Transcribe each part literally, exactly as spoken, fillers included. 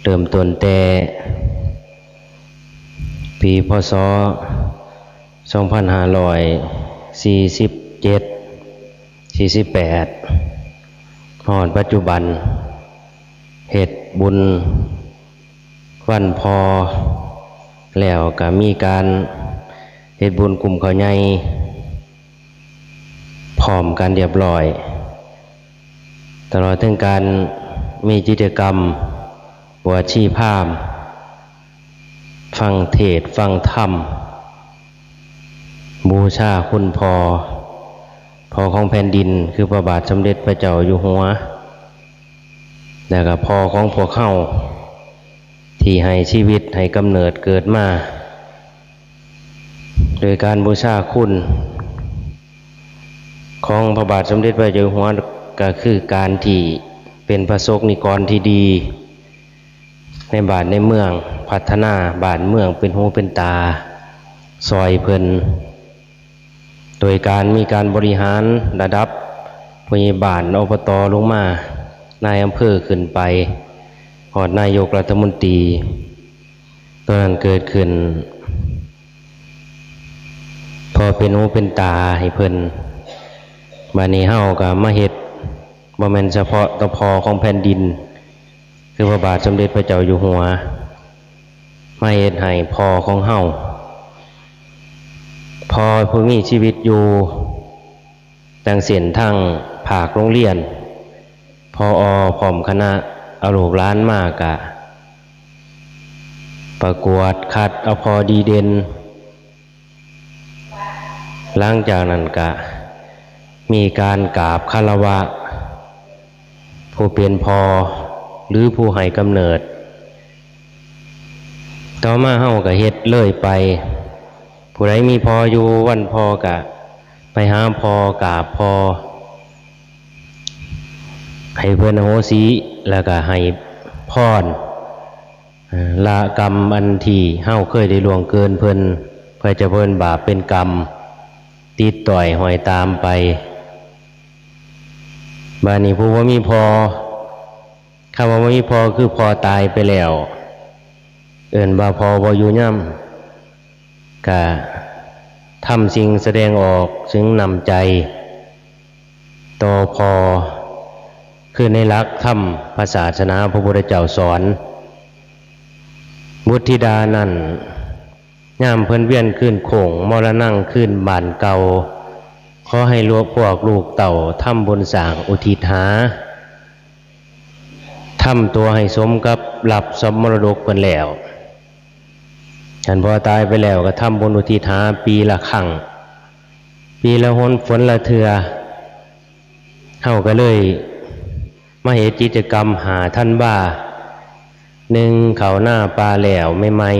เริ่มต้นแต่ปี พ.ศ. สองพันห้าร้อยสี่สิบเจ็ด สี่สิบแปด ฮอดปัจจุบัน เฮ็ดบุญวันพ่อ แล้วก็มีการเฮ็ดบุญกุมข้าวใหญ่ พร้อมกันเรียบร้อย ตลอดถึงการมีกิจกรรมบวชชีพราหมณ์ ฟังเทศน์ฟังธรรม บูชาคุณพ่อ พ่อของแผ่นดิน คือพระบาทสมเด็จพระเจ้าอยู่หัว แล้วก็พ่อของพวกเฮา ที่ให้ชีวิตให้กำเนิดเกิดมา โดยการบูชาคุณของพระบาทสมเด็จพระเจ้าอยู่หัว ก็คือการที่เป็นประสบนิกรที่ดี ในบ้านในเมือง พัฒนาบ้านเมืองเป็นหูเป็นตาซอยเพิ่น โดยการมีการบริหารระดับผู้ใหญ่บ้าน อบต ลงมา นายอำเภอขึ้นไป ฮอดนายกรัฐมนตรี ตัวนั้นเกิดขึ้น พอเป็นหูเป็นตาให้เพิ่น บัดนี้เฮาก็มาเฮ็ด บ่แม่นเฉพาะต่อพ่อของแผ่นดิน คือพระบาทสมเด็จพระเจ้าอยู่หัว มาเฮ็ดให้พ่อของเฮา พ่อผู้มีชีวิตอยู่ ดังเช่นทางภาคโรงเรียน ผอ. พร้อมคณะ เอาลูกหลานมากะ ประกวดคัดเอาพ่อดีเด่น หลังจากนั้นก็มีการกราบคารวะ ผู้เป็นพ่อหรือผู้ให้กำเนิด ต่อมาเฮาก็เฮ็ดเลยไป ผู้ใดมีพ่ออยู่ วันพ่อก็ไปหาพ่อกราบพ่อ ให้เพิ่นอโหสิ แล้วก็ให้พร เอ่อ ละกรรมอันที่เฮาเคยได้ล่วงเกินเพิ่น เพื่อจะเพิ่นบาปเป็นกรรม ติดต่อยห้อยตามไป บัดนี้ผู้บ่มีพ่อ คำว่าบ่มีพ่อคือพ่อตายไปแล้ว เอิ้นว่าพ่อบ่อยู่นำ ก็ทำสิ่งแสดงออกถึงน้ำใจต่อพ่อ คือในหลักธรรมพระศาสนาพระพุทธเจ้าสอน บุตรธิดานั้น ยามเพิ่นเวียนคืนโค้ง มรณัง คืนบ้านเก่า ขอให้ลวกพวกลูกเต้าทำบุญสร้างอุทิศหา ทำตัวให้สมกับรับทรัพย์มรดกเพิ่นแล้ว คันพ่อตายไปแล้วก็ทำบุญอุทิศหาปีละครั้ง ปีละหน ฝนละเทื่อ เฮาก็เลยมาเฮ็ดกิจกรรมห้าธันวา นึ่งข้าวนาปลาแล้วใหม่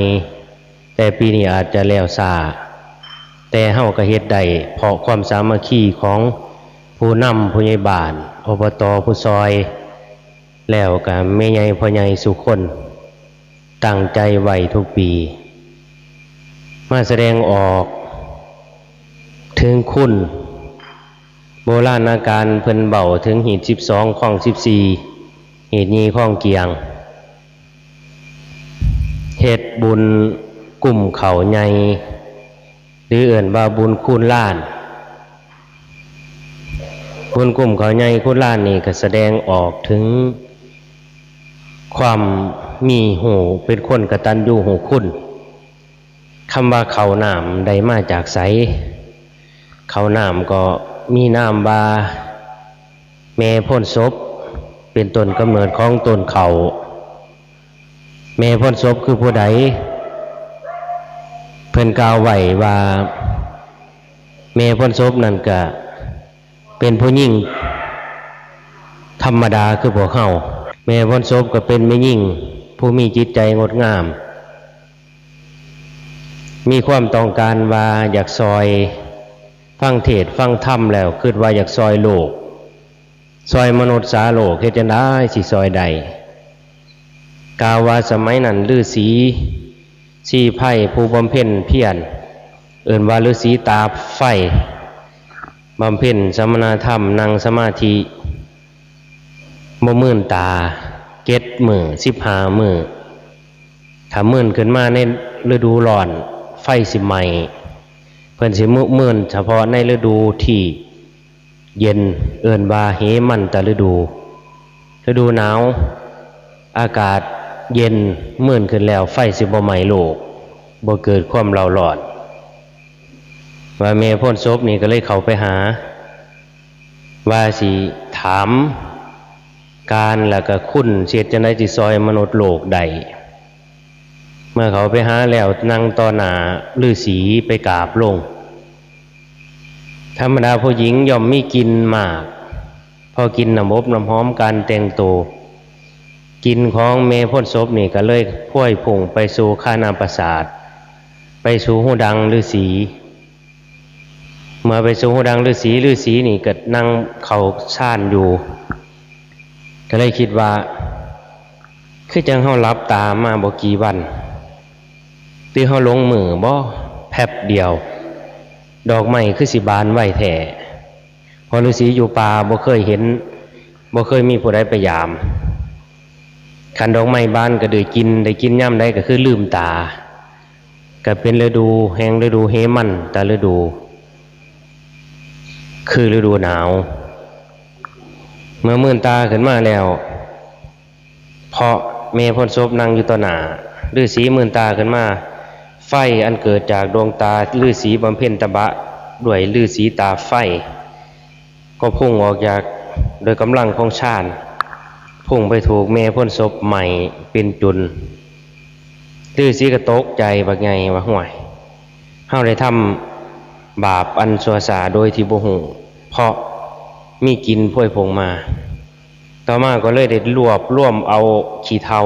ๆ แต่ปีนี้อาจจะแล้วช้า แต่เฮาก็เฮ็ดได้ เพราะความสามัคคีของผู้นำ ผู้ใหญ่บ้าน อบต ผู้ซอย แล้วก็แม่ใหญ่พ่อใหญ่ซุคน ตั้งใจไว้ทุกปี มาแสดงออกถึงคุณ โบราณกาลเพิ่นเว้าถึงฮีตสิบสอง คองสิบสี่ ฮีตยี่ คองเกี่ยง เฮ็ดบุญกุมข้าวใหญ่ หรือเอิ้นว่าบุญคูณลาน บุญกุมข้าวใหญ่คูณลานนี่ก็แสดงออกถึงความมีฮู้ เป็นคนกตัญญูฮู้คุณ คำว่าข้าวน้ำได้มาจากไส ข้าวน้ำก็มีนามว่าแม่โพนศพ เป็นต้นกำเนิดของต้นข้าว แม่โพนศพคือผู้ใด เพิ่นกล่าวไว้ว่า แม่โพนศพนั่นก็เป็นผู้หญิงธรรมดาคือพวกเฮา แม่โพนศพก็เป็นแม่หญิงผู้มีจิตใจงดงาม มีความต้องการว่าอยากซอย ฟังเทศน์ฟังธรรมแล้วคิดว่าอยากซอยโลก ซอยมนุษย์สาโลก เฮ็ดจั่งใดสิซอยได้ กล่าวว่าสมัยนั้นฤๅษีชีไพรผู้บำเพ็ญเพียร เอิ้นว่าฤๅษีตาไฟ บำเพ็ญสมณธรรม นั่งสมาธิ บ่มืนตา เจ็ดมื้อ สิบห้ามื้อ ถ้ามื้นขึ้นมาในฤดูร้อน ไฟสิไหม้ เพิ่นสิมื้นเฉพาะในฤดูที่เย็น เอิ้นว่าเหมันตฤดู ฤดูหนาว อากาศเย็น มื้นขึ้นแล้ว ไฟสิบ่ไหม้โลก บ่เกิดความเร่าร้อน ว่าแม่โพนศพนี่ก็เลยเข้าไปหา ว่าสิถามการแล้วก็คุณสิเฮ็ดจั่งใดสิซอยมนุษย์โลกได้ เมื่อเขาไปหาแล้วนั่งต่อหน้าฤาษีไปกราบลง ธรรมดาผู้หญิงย่อมมีกลิ่นมาก พอกินน้ำอบน้ำหอมการแต่งตัว กลิ่นของแม่โพนศพนี่ก็เลยพวยพุ่งไปสู่คานาปราสาท ไปสู่ฮูดังฤาษี เมื่อไปสู่ฮูดังฤาษี ฤาษีนี่ก็นั่งเข้าฌานอยู่ ก็เลยคิดว่า คือจั่งเฮาหลับตามาบ่กี่วัน หรือเฮาหลงมื้อบ่ แป๊บเดียว ดอกไม้คือสิบานไวแท้ เพราะฤาษีอยู่ป่าบ่เคยเห็น บ่เคยมีผู้ใดไปยาม คันดอกไม้บานก็ได้กิน ได้กินยามใดก็คือลืมตา ก็เป็นฤดูแห่งฤดูเหมันตฤดู คือฤดูหนาว เมื่อมื่นตาขึ้นมาแล้ว เพราะแม่โพนศพนั่งอยู่ต่อหน้า ฤาษีมื่นตาขึ้นมา ไฟอันเกิดจากดวงตาฤาษีบำเพ็ญตบะด้วยฤาษีตาไฟ ก็พุ่งออกจากโดยกำลังของฌาน พุ่งไปถูกแม่โพนศพไหม้เป็นจุน ฤาษีก็ตกใจบักใหญ่ว่า "ห้วย เฮาได้ทำบาปอันชั่วช้าโดยที่บ่ฮู้ เพราะมีกลิ่นพวยพุ่งมา" ต่อมาก็เลยได้รวบรวมเอาขี้เถ้า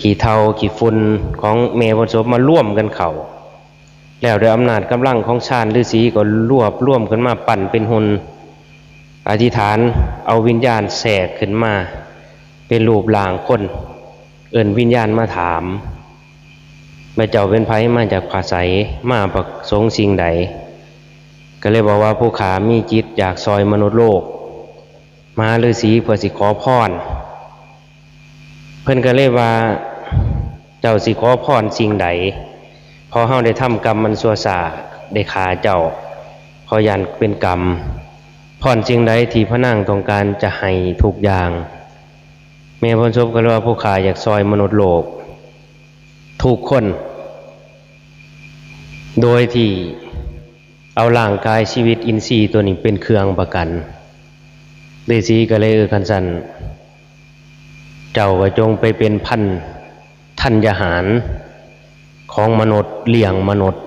ขี้เถ้าขี้ฝุ่นของแม่โพนศพมารวมกันเข้า แล้วด้วยอำนาจกำลังของฌานฤาษีก็รวบรวมขึ้นมาปั้นเป็นหุ่น อธิษฐานเอาวิญญาณแทรกขึ้นมาเป็นรูปร่างคน เอิ้นวิญญาณมาถาม ว่าเจ้าเป็นไผ มาจากผาไส มาประสงค์สิ่งใด ก็เลยบอกว่า ผู้ข้ามีจิตอยากซอยมนุษย์โลก มาหาฤาษีเพื่อสิขอพร เพิ่นก็เลยว่า เจ้าสิขอพรสิ่งใด เพราะเฮาได้ทำกรรมมันชั่วช้า ได้ฆ่าเจ้า ขอย้านเป็นกรรม พรสิ่งใดที่พระนางต้องการจะให้ทุกอย่าง แม่โพนศพก็เลยว่า ผู้ข้าอยากซอยมนุษย์โลก ทุกคน โดยที่เอาร่างกายชีวิตอินทรีย์ตัวนี้เป็นเครื่องประกัน ฤาษีก็เลย เออ คันซั่น เจ้าก็จงไปเป็นพันธัญญาหารของมนุษย์ เลี้ยงมนุษย์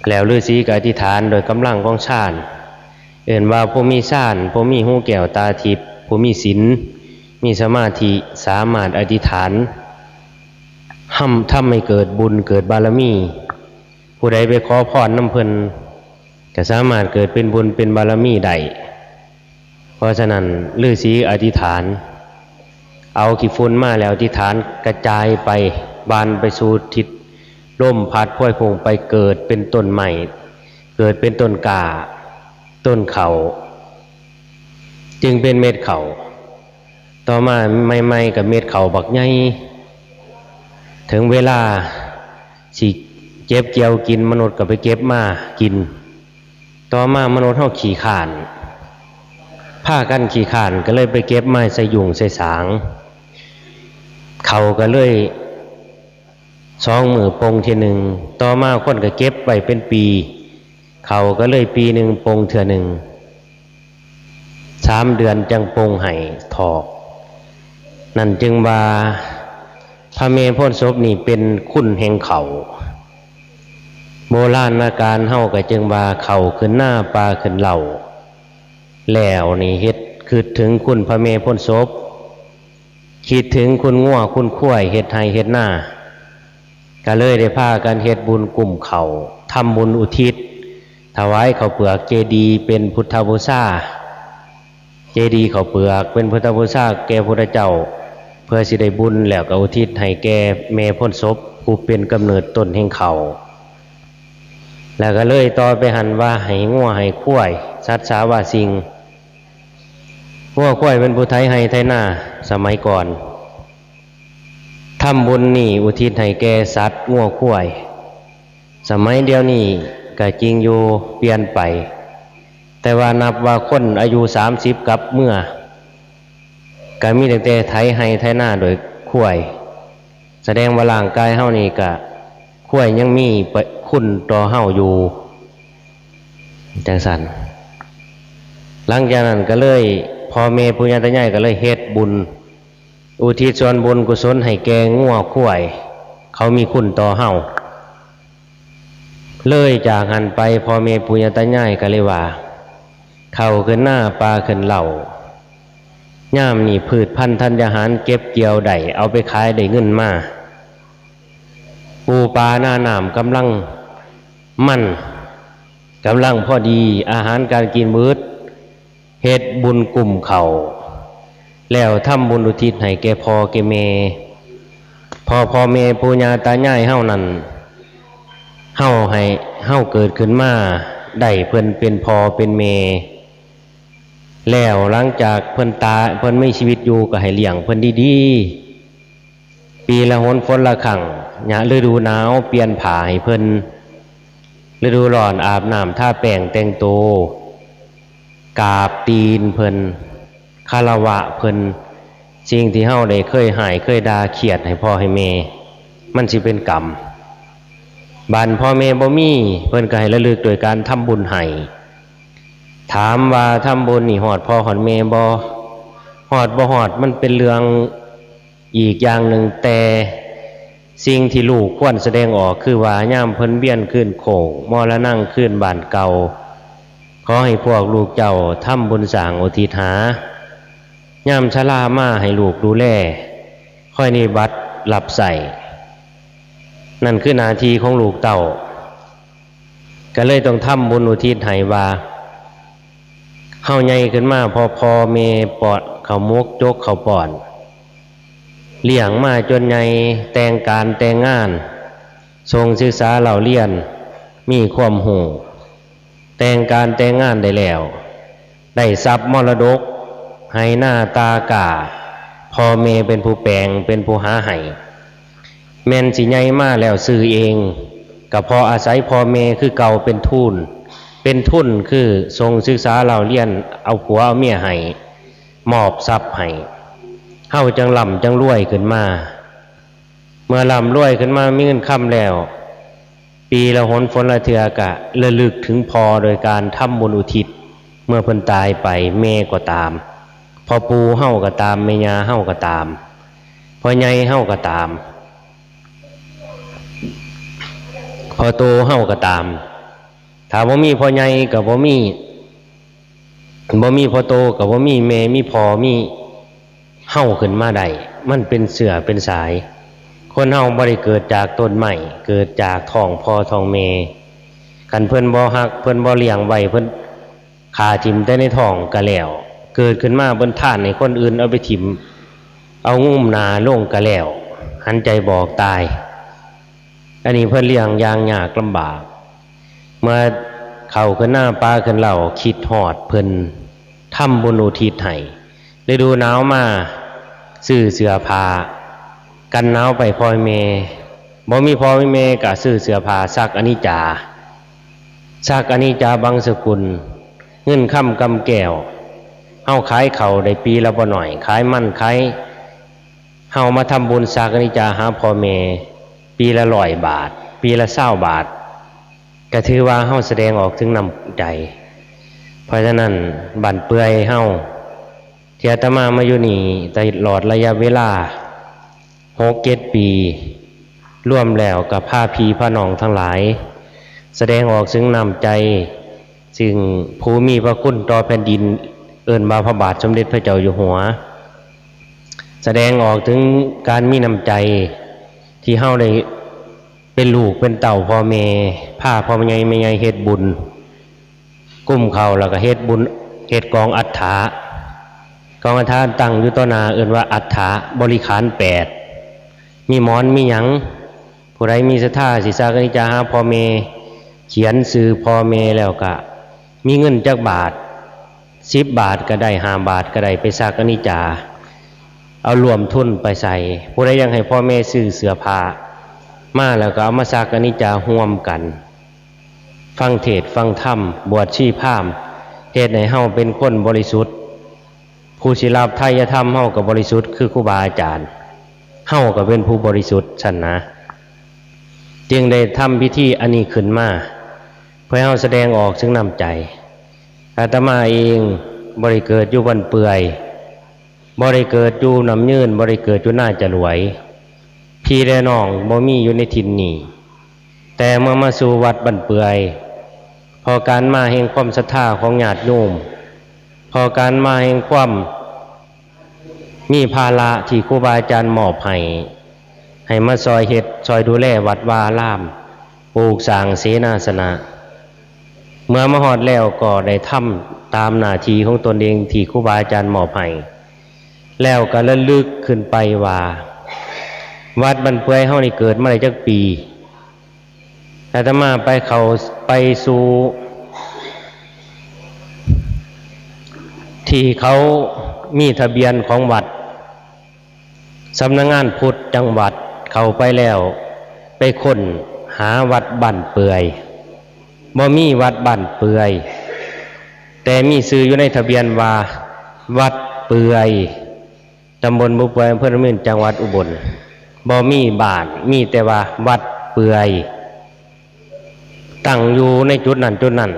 แล้วฤาษีก็อธิษฐานโดยกำลังของฌาน เอิ้นว่าผู้มีฌาน ผู้มีหูแก้วตาทิพย์ ผู้มีศีล มีสมาธิ สามารถอธิษฐาน ทำ ทำให้เกิดบุญเกิดบารมี ผู้ใดไปขอพรนำเพิ่น ก็สามารถเกิดเป็นบุญเป็นบารมีได้ เพราะฉะนั้นฤาษีอธิษฐาน เอาขี้ฝุ่นมาแล้วอธิษฐานกระจายไป บานไปสู่ทิศลมพัดพวยพุ่งไป เกิดเป็นต้นไม้ เกิดเป็นต้นกล้า ต้นเขา จึงเป็นเม็ดเขา ต่อมาใหม่ๆ ก็เม็ดเขาบักใหญ่ ถึงเวลาสิเก็บเกี่ยวกิน มนุษย์ก็ไปเก็บมากิน ต่อมามนุษย์เฮาขี้คร้าน พากันขี้คร้านก็เลยไปเก็บมาใส่ยุงใส่สาง เขาก็เลยสองมื้อปงเทื่อหนึ่ง ต่อมาคนก็เก็บไว้เป็นปี เขาก็เลยปีหนึ่งปงเทื่อหนึ่ง สามเดือนจั่งปงให้เถาะ นั่นจึงว่าพระแม่โพนศพนี่เป็นคุณแห่งเขา โบราณกาลเฮาก็จึงว่าเขาขึ้นนาป่าขึ้นเหล้า แล้วนี่เฮ็ด คิดถึงคุณพระแม่โพนศพ คิดถึงคุณงัวคุณควายเฮ็ดไร่เฮ็ดนา ก็เลยได้พากันเฮ็ดบุญกุมข้าว ทำบุญอุทิศ ถวายข้าวเปลือกเจดีย์เป็นพุทธบูชา เจดีย์ข้าวเปลือกเป็นพุทธบูชาแก่พุทธเจ้า เพื่อสิได้บุญแล้วก็อุทิศให้แก่แม่โพนศพผู้เป็นกำเนิดต้นแห่งข้าว แล้วก็เลยต่อไปหั้นว่าให้งัวให้ควาย สัตว์สาว่าสิ่ง งัวควายเป็นผู้ไถไร่ไถนาสมัยก่อน ทำบุญนี่อุทิศให้แก่สัตว์งัวควาย สมัยเดี๋ยวนี้ก็จริงอยู่ เปลี่ยนไป แต่ว่านับว่าคนอายุสามสิบกลับเมือ ก็มีตั้งแต่ไถไฮ่ไถนาโดยควาย แสดงว่าร่างกายเฮานี่ก็ควายยังมีคุณต่อเฮาอยู่ จังซั่น หลังจากนั้นก็เลย พ่อแม่ปู่ย่าตายายก็เลยเฮ็ดบุญ อุทิศส่วนบุญกุศลให้แก่งัวควาย เขามีคุณต่อเฮา เลยจากหั้นไป พ่อแม่ปู่ย่าตายายก็เลยว่า เข้าขึ้นนาปลาขึ้นเหล้า ยามนี้พืชพันธุ์ธัญญาหารเก็บเกี่ยวได้ เอาไปขายได้เงินมา ปูปลานาน้ำกำลังมัน กำลังพอดี อาหารการกินเบิด เฮ็ดบุญกุมข้าว แล้วทำบุญอุทิศให้แก่พ่อแก่แม่ พ่อ พ่อแม่ปู่ย่าตายายเฮานั้น เฮาให้ เฮาเกิดขึ้นมาได้ เพิ่นเป็นพ่อเป็นแม่ แล้วหลังจากเพิ่นตาย เพิ่นมีชีวิตอยู่ก็ให้เลี้ยงเพิ่นดีๆ ปีละหนฝนละครั้ง ยามฤดูหนาวเปลี่ยนผ้าให้เพิ่น ฤดูร้อนอาบน้ำทาแป้งแต่งตัว กราบตีนเพิ่น คารวะเพิ่น สิ่งที่เฮาได้เคยฮ้ายเคยด่าเคียดให้พ่อให้แม่ มันสิเป็นกรรม บัดพ่อแม่บ่มี เพิ่นก็ให้ระลึกโดยการทำบุญให้ ถามว่าทำบุญนี่ฮอดพ่อฮอดแม่บ่ ฮอดบ่ฮอดมันเป็นเรื่องอีกอย่างหนึ่ง แต่สิ่งที่ลูกควรแสดงออกคือว่ายามเพิ่นเวียนคืนโค้ง มรณังคืนบ้านเก่า ขอให้พวกลูกเจ้าทำบุญสร้างอุทิศหา ยามชรามาให้ลูกดูแล คอยนิบัติรับใช้ นั่นคือหน้าที่ของลูกเต้า ก็เลยต้องทำบุญอุทิศให้ว่า เฮาใหญ่ขึ้นมา พ่อ พ่อแม่ป้อนข้าวหมกจกข้าวป้อน เลี้ยงมาจนใหญ่ แต่งการแต่งงาน ส่งศึกษาเล่าเรียน มีความรู้ แต่งการแต่งงานได้แล้ว ได้ทรัพย์มรดก ไฮ่นาตาก้า พ่อแม่เป็นผู้แปลง เป็นผู้หาให้ แม่นสิใหญ่มาแล้วซื้อเอง ก็เพราะอาศัยพ่อแม่คือเก่าเป็นทุน เป็นทุนคือส่งศึกษาเล่าเรียน เอาผัวเอาเมียให้ มอบทรัพย์ให้ เฮาจั่งร่ำจั่งรวยขึ้นมา เมื่อร่ำรวยขึ้นมามีเงินคำแล้ว ปีละหนฝนละเทื่อก็ระลึกถึงพ่อโดยการทำบุญอุทิศ เมื่อเพิ่นตายไป แม่ก็ตาม พ่อปู่เฮาก็ตาม แม่ย่าเฮาก็ตาม พ่อใหญ่เฮาก็ตาม พ่อโตเฮาก็ตาม ถ้าบ่มีพ่อใหญ่ก็บ่มี บ่มีพ่อโตก็บ่มีแม่ มีพ่อ มีเฮาขึ้นมาได้ มันเป็นเชื้อเป็นสาย คนเฮาบ่ได้เกิดจากต้นไม้ เกิดจากท้องพ่อท้องแม่ คันเพิ่นบ่ฮัก เพิ่นบ่เลี้ยงไว้ เพิ่นฆ่าถิ่มแต่ในท้องก็แล้ว เกิดขึ้นมาเพิ่นทานให้คนอื่นเอาไปถิ่ม เอางุมหน้าลงก็แล้ว หันใจบ่ออกตาย อันนี้เพิ่นเลี้ยงอย่างยากลำบาก เมื่อเข้าขึ้นนาปลาขึ้นเหล้า คิดฮอดเพิ่น ทำบุญอุทิศให้ ฤดูหนาวมา ซื้อเสื้อผ้ากันหนาวไปพ่อแม่ บ่มีพ่อมีแม่ก็ซื้อเสื้อผ้าซักอนิจจา ซักอนิจจาบังสกุล เงินคำกำแก้ว เฮาขายข้าวได้ปีละบ่น้อย ขายมันขาย เฮามาทำบุญซักอนิจจาหาพ่อแม่ ปีละร้อยบาท ปีละซาวบาท ก็ถือว่าเฮาแสดงออกถึงน้ำใจ เพราะฉะนั้นบั้นเปื่อยเฮา ที่อาตมามาอยู่นี่ตลอดระยะเวลาหกเจ็ดปี รวมแล้วก็พาพี่พาน้องทั้งหลาย แสดงออกถึงน้ำใจ ซึ่งผู้มีพระคุณต่อแผ่นดิน เอิ้นว่าพระบาทสมเด็จพระเจ้าอยู่หัว แสดงออกถึงการมีน้ำใจ ที่เฮาได้เป็นลูกเป็นเต้าพ่อแม่ พาพ่อใหญ่แม่ใหญ่เฮ็ดบุญ กุมข้าวแล้วก็เฮ็ดบุญ เฮ็ดกองอัฏฐะ กองอัฏฐะตั้งอยู่ต่อหน้า เอิ้นว่าอัฏฐะบริขารแปด มีหมอนมีหยัง ผู้ใดมีศรัทธาสิซักอนิจจาหาพ่อแม่ เขียนชื่อพ่อแม่แล้วก็ มีเงินจักบาท สิบบาทก็ได้ ห้าบาทก็ได้ ไปซักอนิจจา เอาร่วมทุนไปใส่ ผู้ใดอยากให้พ่อแม่ซื้อเสื้อผ้ามาแล้วก็เอามาซักอนิจจาร่วมกัน ฟังเทศน์ฟังธรรม บวชชีพราหมณ์ เฮ็ดให้เฮาเป็นคนบริสุทธิ์ ผู้สิรับไทยธรรมเฮาก็บริสุทธิ์คือครูบาอาจารย์ เฮาก็เป็นผู้บริสุทธิ์ซั่นนะ จึงได้ทำพิธีอันนี้ขึ้นมา เพื่อให้เฮาแสดงออกถึงน้ำใจ อาตมาเองบ่ได้เกิดอยู่บ้านเปื่อย บ่ได้เกิดอยู่น้ำยืน บ่ได้เกิดอยู่นาจรวย พี่และน้องบ่มีอยู่ในถิ่นนี้ แต่เมื่อมาสู่วัดบ้านเปื่อย เพราะการมาแห่งความศรัทธาของญาติโยม เพราะการมาแห่งความมีภาระที่ครูบาอาจารย์มอบให้ ให้มาซอยเฮ็ดซอยดูแลวัดวาอาราม ปลูกสร้างเสนาสนะ เมื่อมาฮอดแล้วก็ได้ทำตามหน้าที่ของตนเองที่ครูบาอาจารย์มอบให้ แล้วก็ระลึกขึ้นไปว่า วัดบ้านเปื่อยเฮานี่เกิดมาได้จักปี อาตมาไปเข้าไปสู่ ที่เขามีทะเบียนของวัด สำนักงานพุทธจังหวัดเข้าไปแล้ว ไปค้นหาวัดบ้านเปื่อย บ่มีวัดบ้านเปื่อย แต่มีชื่ออยู่ในทะเบียนว่าวัดเปื่อย ตำบลบ่เปื่อย อำเภอน้ำยืน จังหวัดอุบล บ่มีบ้าน มีแต่ว่าวัดเปื่อย ตั้งอยู่ในจุดนั้นจุดนั้น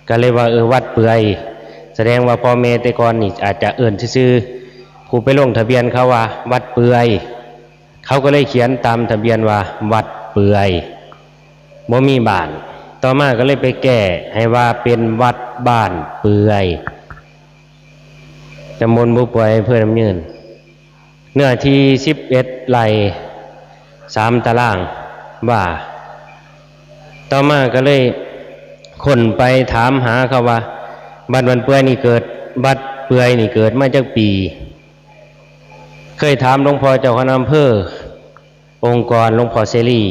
ก็เลยว่า เออ วัดเปื่อย แสดงว่าพ่อแม่แต่ก่อนนี่อาจจะเอิ้นซื่อๆ ผู้ไปลงทะเบียนเขาว่าวัดเปื่อย เขาก็เลยเขียนตามทะเบียนว่าวัดเปื่อย บ่มีบ้าน ต่อมาก็เลยไปแก้ให้ว่าเป็นวัดบ้านเปื่อย ตำบลบ่เปื่อย อำเภอน้ำยืน เนื้อที่สิบเอ็ดไร่ สามตารางวา ต่อมาก็เลยค้นไปถามหาเขาว่า วัดบ้านเปื่อยนี่เกิด วัดเปื่อยนี่เกิดมาจักปี เคยถามหลวงพ่อเจ้าคณะอำเภอ องค์กรหลวงพ่อเสรี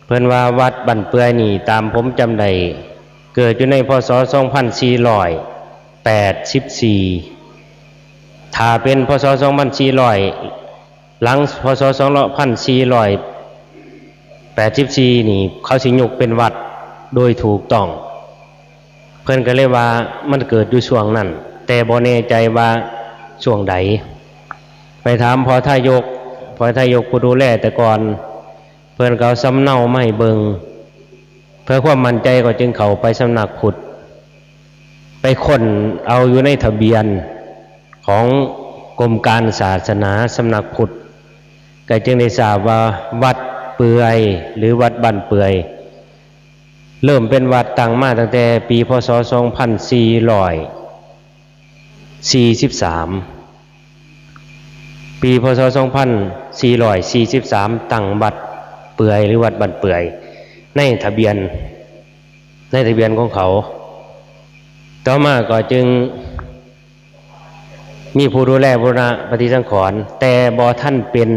เพิ่นว่าวัดบ้านเปื่อยนี่ตามผมจำได้ เกิดอยู่ใน พ.ศ. สองพันสี่ร้อยแปดสิบสี่ ถ้าเป็น พ.ศ. สองพันสี่ร้อย หลัง พ.ศ. สองพันสี่ร้อยแปดสิบสี่ นี่ เขาสิยกเป็นวัดโดยถูกต้อง เพิ่นก็เลยว่ามันเกิดอยู่ช่วงนั้น แต่บ่แน่ใจว่าช่วงใด ไปถามพ่อทายก พ่อทายกผู้ดูแลแต่ก่อน เพิ่นก็เอาสำเนามาให้เบิ่ง เพื่อความมั่นใจก็จึงเข้าไปสำนักพุทธ ไปค้นเอาอยู่ในทะเบียนของกรมการศาสนาสำนักพุทธ ก็จึงได้ทราบว่าวัดเปื่อย หรือวัดบ้านเปื่อย เริ่มเป็นวัดตั้งมาตั้งแต่ปี พ.ศ. สองพันสี่ร้อยสี่สิบสาม ปี พ.ศ. สองพันสี่ร้อยสี่สิบสาม ตั้งวัดเปื่อย หรือวัดบ้านเปื่อย ในทะเบียน ในทะเบียนของเขา ต่อมาก็จึงมีผู้ดูแลบูรณะปฏิสังขรณ์ แต่บ่ทันเป็น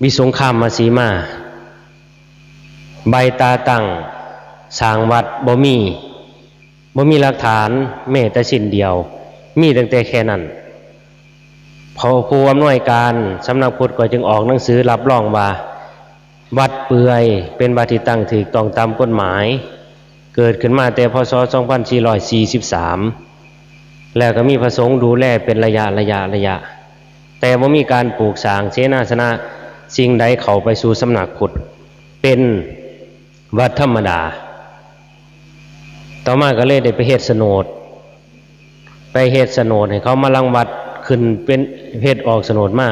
วิสุงคามสีมา ใบตาตั้งสร้างวัดบ่มี บ่มีหลักฐานแม้แต่ชิ้นเดียว มีตั้งแต่แค่นั้น พอผู้อำนวยการสำนักพุทธก็จึงออกหนังสือรับรองว่า วัดเปื่อยเป็นวัดที่ตั้งถูกต้องตามกฎหมาย เกิดขึ้นมาแต่ พ.ศ. สองพันสี่ร้อยสี่สิบสาม แล้วก็มีพระสงฆ์ดูแลเป็นระยะระยะระยะ แต่บ่มีการปลูกสร้างเสนาสนะสิ่งใดเข้าไปสู่สำนักพุทธ เป็นวัดธรรมดา ต่อมาก็เลยได้ไปเฮ็ดโฉนด ไปเฮ็ดโฉนดให้เขามารังวัดขึ้นเป็น เฮ็ดออกโฉนดมา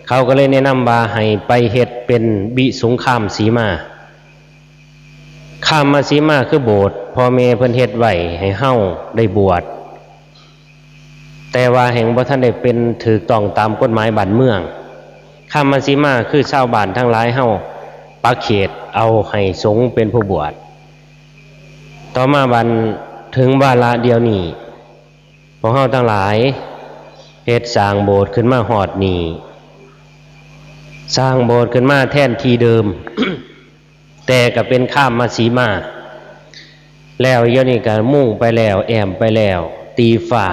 เขาก็เลยแนะนำว่าให้ไปเฮ็ดเป็นวิสุงคามสีมา คามสีมาคือโบสถ์ พ่อแม่เพิ่นเฮ็ดไว้ให้เฮาได้บวช แต่ว่าแฮ่งบ่ทันได้เป็นถูกต้องตามกฎหมายบ้านเมือง คามสีมาคือชาวบ้านทั้งหลายเฮาปักเขตเอาให้สงฆ์เป็นผู้บวช ต่อมาบัดถึงวาระเดี๋ยวนี้ พวกเฮาทั้งหลายเฮ็ดสร้างโบสถ์ขึ้นมาฮอดนี้ สร้างโบสถ์ขึ้นมาแทนที่เดิม แต่ก็เป็นคามสีมา แล้วเดี๋ยวนี้ก็มุงไปแล้ว แอ้มไปแล้ว ตีฝ้า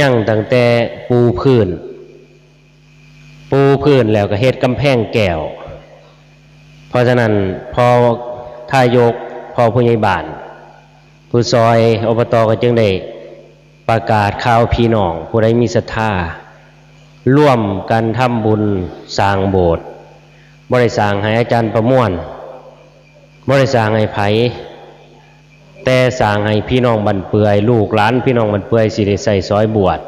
ยังตั้งแต่ปูพื้น ปูพื้นแล้วก็เฮ็ดกำแพงแก้ว เพราะฉะนั้นพ่อทายก พ่อผู้ใหญ่บ้าน ผู้ซอย อบต ก็จึงได้ประกาศข่าวพี่น้องผู้ใดมีศรัทธา ร่วมกันทำบุญสร้างโบสถ์ บ่ได้สร้างให้อาจารย์ประมวล บ่ได้สร้างให้ไผ แต่สร้างให้พี่น้องบ้านเปื่อย ลูกหลานพี่น้องบ้านเปื่อยสิได้ใช้สอยบวช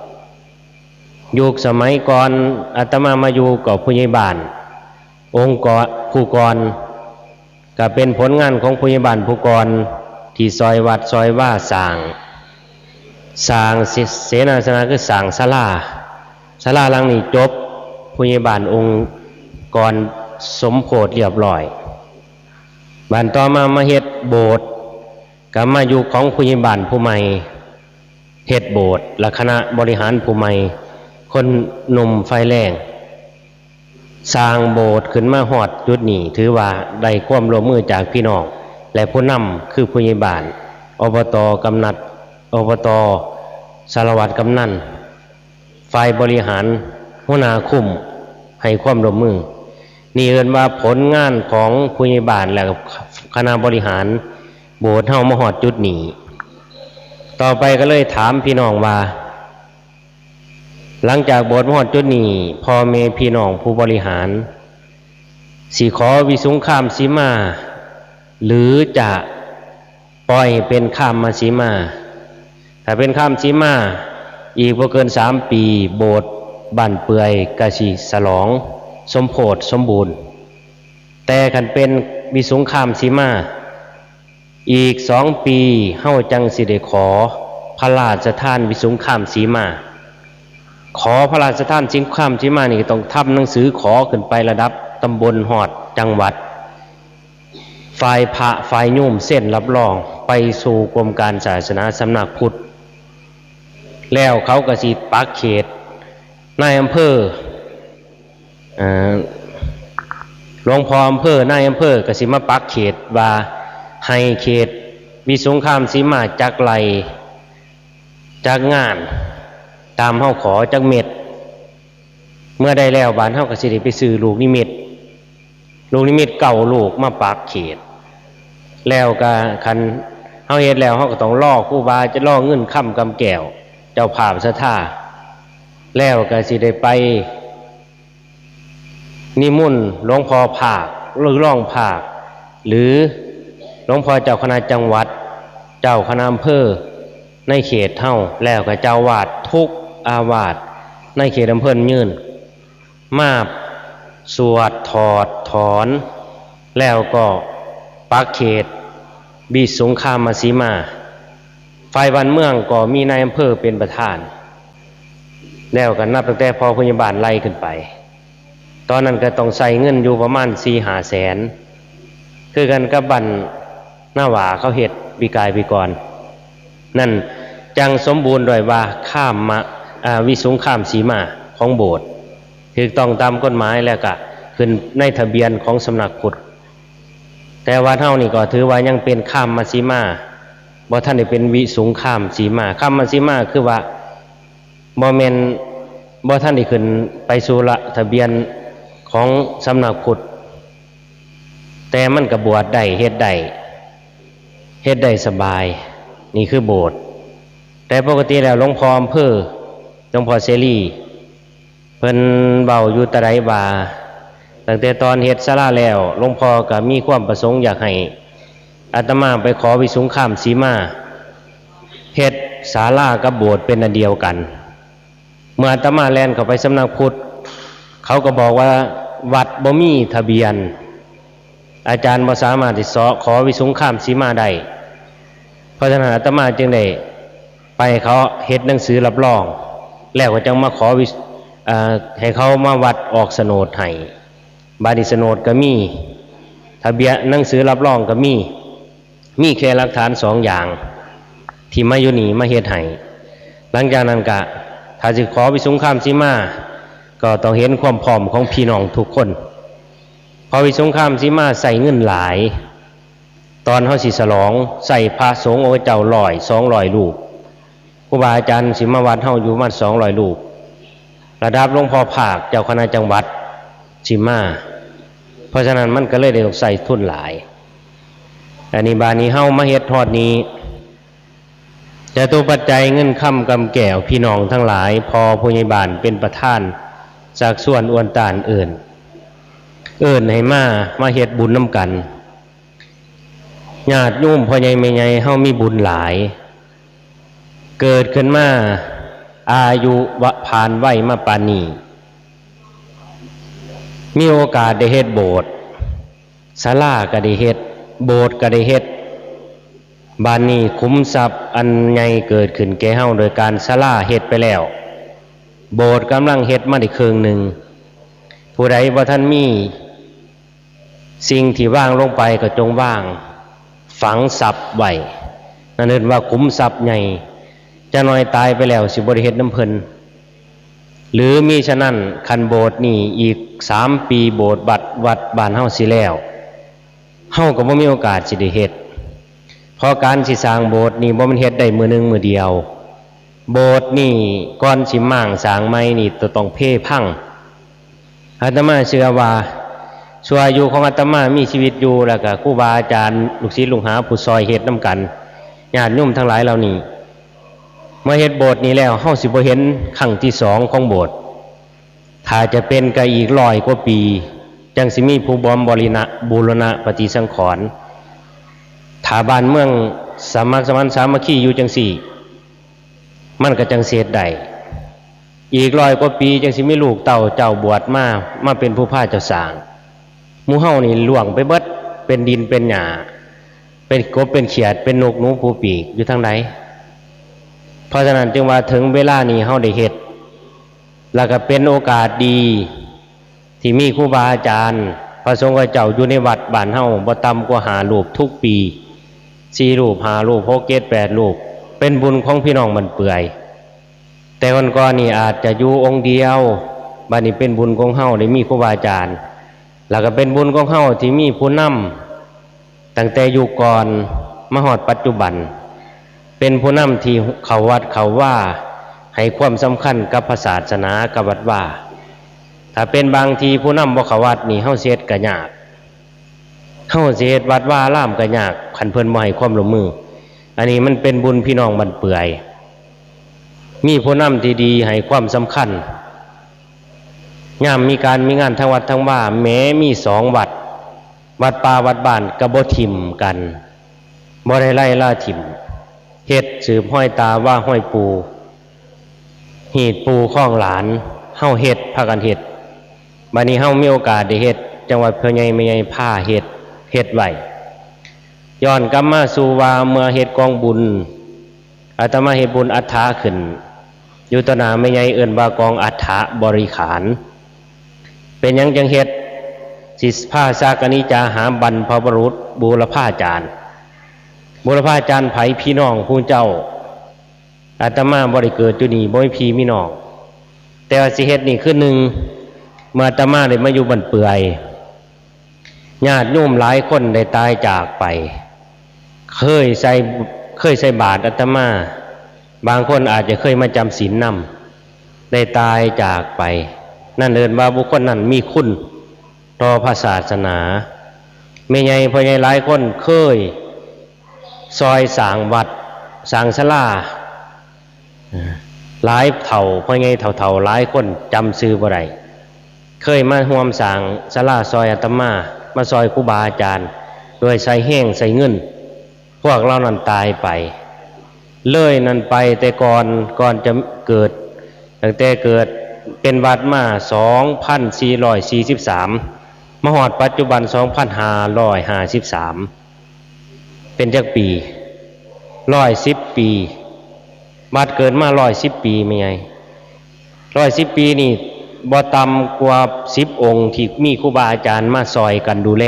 ยุคสมัยก่อนอาตมามาอยู่ก็ผู้ใหญ่บ้าน องค์กรผู้ก่อน ก็เป็นผลงานของผู้ใหญ่บ้านผู้ก่อน ที่ซอยวัดซอยวาสร้าง สร้างเสเสนาสนะ คือสร้างศาลา ศาลาหลังนี้จบ ผู้ใหญ่บ้านองค์ก่อนสมโภชเรียบร้อย บัดต่อมามาเฮ็ดโบสถ์ ก็มายุคของผู้ใหญ่บ้านผู้ใหม่ เฮ็ดโบสถ์ และคณะบริหารผู้ใหม่ คนหนุ่มไฟแรง สร้างโบสถ์ขึ้นมาฮอดจุดนี้ ถือว่าได้ความร่วมมือจากพี่น้อง และผู้นำคือผู้ใหญ่บ้าน อบต กำนัน อบต สารวัตรกำนัน ฝ่ายบริหาร หัวหน้าคุ้ม ให้ความร่วมมือ นี่เอิ้นว่าผลงานของผู้ใหญ่บ้านและคณะบริหาร โบสถ์เฮามาฮอดจุดนี้ ต่อไปก็เลยถามพี่น้องว่า หลังจากโบสถ์มาฮอดจุดนี้ พ่อแม่พี่น้องผู้บริหาร สิขอวิสุงคามสีมา หรือจะปล่อยเป็นคามมาสีมา ถ้าเป็นคามสีมา อีกบ่เกินสามปี โบสถ์บ้านเปื่อยก็สิฉลองสมโภชสมบูรณ์ แต่คันเป็นวิสุงคามสีมา อีกสองปีเฮาจังสิได้ขอพระราชทานวิสุงคามสีมา ขอพระราชทานวิสุงคามสีมานี่ต้องทำหนังสือขอขึ้นไประดับตำบลฮอดจังหวัด ฝ่ายพระฝ่ายโยมเซ็นรับรองไปสู่กรมการศาสนาสำนักพุทธ แล้วเขาก็สิปักเขต นายอำเภอ เอ่อ หลวงพ่ออำเภอ นายอำเภอก็สิมาปักเขตว่าให้เขตวิสุงคามสีมาจักไร่จักงาน ตามเฮาขอจักเม็ด เมื่อได้แล้วบาดเฮาก็สิได้ไปซื้อลูกนิมิต ลูกนิมิตเก้าลูกมาปักเขต แล้วก็คันเฮาเฮ็ดแล้ว เฮาก็ต้องรอครูบา จะรอเงินคำกำแก้ว เจ้าภาพศรัทธา แล้วก็สิได้ไปนิมนต์หลวงพ่อภาค หรือรองภาค หรือหลวงพ่อเจ้าคณะจังหวัด เจ้าคณะอำเภอในเขตเฮา แล้วก็เจ้าอาวาสทุกอาวาสในเขตอำเภอยืน มาสวดถอดถอน แล้วก็ปักเขตวิสุงคามสีมา ฝ่ายบ้านเมืองก็มีนายอำเภอเป็นประธาน แล้วก็นับตั้งแต่พ่อผู้ใหญ่บ้านไล่ขึ้นไป ตอนนั้นก็ต้องใช้เงินอยู่ประมาณสี่ห้าแสน คือกันกับบ้านนาหวาเขาเฮ็ดปีกายปีก่อน นั่นจังสมบูรณ์ด้วยว่าคามมะ อ่า วิสุงคามสีมาของโบสถ์ ถูกต้องตามกฎหมายแล้วก็ขึ้นในทะเบียนของสำนักพุทธ แต่วัดเฮานี่ก็ถือว่ายังเป็นคามมสีมา บ่ทันได้เป็นวิสุงคามสีมา คามมสีมาคือว่าบ่แม่น บ่ทันได้ขึ้นไปสู่ละทะเบียนของสำนักพุทธ แต่มันก็บวชได้ เฮ็ดได้ เฮ็ดได้สบาย นี่คือโบสถ์ แต่ปกติแล้วหลวงพ่ออำเภอ หลวงพ่อเสรี เพิ่นเว้าอยู่แต่ใดว่า ตั้งแต่ตอนเฮ็ดศาลาแล้ว หลวงพ่อก็มีความประสงค์อยากให้อาตมาไปขอวิสุงคามสีมา เฮ็ดศาลากับโบสถ์เป็นอันเดียวกัน เมื่ออาตมาแล่นเข้าไปสำนักพุทธ เขาก็บอกว่าวัดบ่มีทะเบียน อาจารย์บ่สามารถที่เสาะขอวิสุงคามสีมาได้ เพราะฉะนั้นอาตมาจึงได้ไปเขาเฮ็ดหนังสือรับรอง แล้วก็จังมาขอวิส- เอ่อ ให้เขามาวัดออกโฉนดให้ บัดนี้โฉนดก็มี ทะเบียนหนังสือรับรองก็มี มีแค่หลักฐานสองอย่าง ที่มาอยู่นี่มาเฮ็ดให้ หลังจากนั้นก็ ถ้าสิขอวิสุงคามสีมา ก็ต้องเห็นความพร้อมของพี่น้องทุกคน เพราะวิสุงคามสีมาใช้เงินหลาย ตอนเฮาสิฉลอง ใช้พระสงฆ์องค์เจ้าร้อย สองร้อยรูป ครูบาอาจารย์สิมาวัดเฮาอยู่ประมาณสองร้อยรูป ระดับหลวงพ่อภาคเจ้าคณะจังหวัดสิมา เพราะฉะนั้นมันก็เลยได้ต้องใส่ทุนหลาย อันนี้บาดนี้เฮามาเฮ็ดฮอดนี้ จตุปัจจัยเงินคำกำแก้ว พี่น้องทั้งหลาย พ่อผู้ใหญ่บ้านเป็นประธาน จากส่วนอวนตานเอิ้น เอิ้นให้มา มาเฮ็ดบุญนำกัน ญาติโยมพ่อใหญ่แม่ใหญ่เฮามีบุญหลาย เกิดขึ้นมา อายุวะผ่านวัยมาปานนี้ มีโอกาสได้เฮ็ดโบสถ์ ศาลาก็ได้เฮ็ด โบสถ์ก็ได้เฮ็ด บาดนี้ขุมทรัพย์อันใหญ่เกิดขึ้นแก่เฮาโดยการศาลาเฮ็ดไปแล้ว โบสถ์กำลังเฮ็ดมาได้ครึ่งหนึ่ง ผู้ใดบ่ทันมีสิ่งที่วางลงไปก็จงวางฝังทรัพย์ไว้ นั่นเอิ้นว่าขุมทรัพย์ใหญ่ จักหน่อยตายไปแล้วสิบ่ได้เฮ็ดนำเพิ่น หรือมิฉะนั้นคันโบสถ์นี่อีกสามปีโบสถ์วัด วัดบ้านเฮาสิแล้ว เฮาก็บ่มีโอกาสสิได้เฮ็ด เพราะการสิสร้างโบสถ์นี่บ่แม่นเฮ็ดได้มื้อหนึ่งมื้อเดียว โบสถ์นี่ก่อนสิม้างสร้างใหม่นี่ต้องเพพัง อาตมาเชื่อว่าชั่วอายุของอาตมามีชีวิตอยู่ แล้วก็ครูบาอาจารย์ลูกศิษย์ลูกหาผู้ซอยเฮ็ดนำกัน ญาติโยมทั้งหลายเหล่านี้ เมื่อเฮ็ดโบสถ์นี้แล้ว เฮาสิบ่เห็นครั้งที่สองของโบสถ์ ถ้าจะเป็นก็อีกร้อยกว่าปี จังสิมีผู้บอมบริณะบูรณะปฏิสังขรณ์ ถ้าบ้านเมืองสมัครสมานสามัคคีอยู่จังซี่ มันก็จังสิเฮ็ดได้ อีกร้อยกว่าปีจังสิมีลูกเต้าเจ้าบวชมา มาเป็นผู้พาเจ้าสร้าง หมู่เฮานี่ล่วงไปเบิด เป็นดินเป็นหญ้า เป็นกบเป็นเขียด เป็นนกหนูผูปีกอยู่ทางใด เพราะฉะนั้นจึงว่าถึงเวลานี้เฮาได้เฮ็ด แล้วก็เป็นโอกาสดี ที่มีครูบาอาจารย์ พระสงฆ์เจ้าอยู่ในวัดบ้านเฮาบ่ต่ำกว่าห้ารูปทุกปี สี่รูป ห้ารูป หก เจ็ด แปดรูป เป็นบุญของพี่น้องบ้านเปื่อย แต่ก่อนๆนี่อาจจะอยู่องค์เดียว บัดนี้เป็นบุญของเฮาได้มีครูบาอาจารย์ แล้วก็เป็นบุญของเฮาที่มีผู้นำ ตั้งแต่ยุคก่อนมาฮอดปัจจุบัน เป็นผู้นำที่เข้าวัดเข้าวา ให้ความสำคัญกับพระศาสนากับวัดวา ถ้าเป็นบางทีผู้นำบ่เข้าวัดนี่ เฮาสิเฮ็ดก็ยาก เฮาสิเฮ็ดวัดวาอารามก็ยาก คันเพิ่นบ่ให้ความร่วมมือ อันนี้มันเป็นบุญพี่น้องบ้านเปื่อย มีผู้นำที่ดีให้ความสำคัญ ยามมีการมีงานทางวัดทางวา แม้มีสองวัด วัดป่าวัดบ้านก็บ่ถิ่มกัน บ่ได้ไล่ล่าถิ่ม เฮ็ดสืบฮอยตาวาฮอยปู่ ฮีดปู่คองหลาน เฮาเฮ็ด พากันเฮ็ด บัดนี้เฮามีโอกาสได้เฮ็ด จังหวัดพ่อใหญ่แม่ใหญ่พาเฮ็ด เฮ็ดไว้ ย้อนกลับมาสู่ว่าเมื่อเฮ็ดกองบุญ อาตมาเฮ็ดบุญอัฏฐะขึ้น อยู่ต่อหน้าแม่ใหญ่เอิ้นว่ากองอัฏฐะบริขาร เป็นหยังจังเฮ็ด สิพาสักอนิจจาหาบรรพบุรุษบูรพาจารย์ บูรพาจารย์ไผ พี่น้องผู้เจ้า อาตมาบ่ได้เกิดอยู่นี่ บ่มีพี่มีน้อง แต่ว่าสิเฮ็ดนี่คือหนึ่ง เมื่ออาตมาได้มาอยู่บ้านเปื่อย ญาติโยมหลายคนได้ตายจากไป เคยใส่ เคยใส่บาตรอาตมา บางคนอาจจะเคยมาจำศีลนำ ได้ตายจากไป นั่นเอิ้นว่าบุคคลนั้นมีคุณต่อพระศาสนา แม่ใหญ่พ่อใหญ่หลายคนเคยซอยสร้างวัด สร้างศาลา หลายเฒ่า พ่อใหญ่เฒ่าๆหลายคนจำชื่อบ่ได้ เคยมาร่วมสร้างศาลาซอยอาตมา มาซอยครูบาอาจารย์ โดยใส่แฮงใส่เงิน พวกเหล่านั้นตายไป เลยนั้นไปแต่ก่อน ก่อนจะเกิด ตั้งแต่เกิดเป็นวัดมา สองพันสี่ร้อยสี่สิบสาม มาฮอดปัจจุบัน สองพันห้าร้อยห้าสิบสาม เป็นจักปี ร้อยสิบปี วัดเกิดมา ร้อยสิบปี แม่ใหญ่ ร้อยสิบปีนี่ บ่ต่ำกว่าสิบองค์ที่มีครูบาอาจารย์มาซอยกันดูแล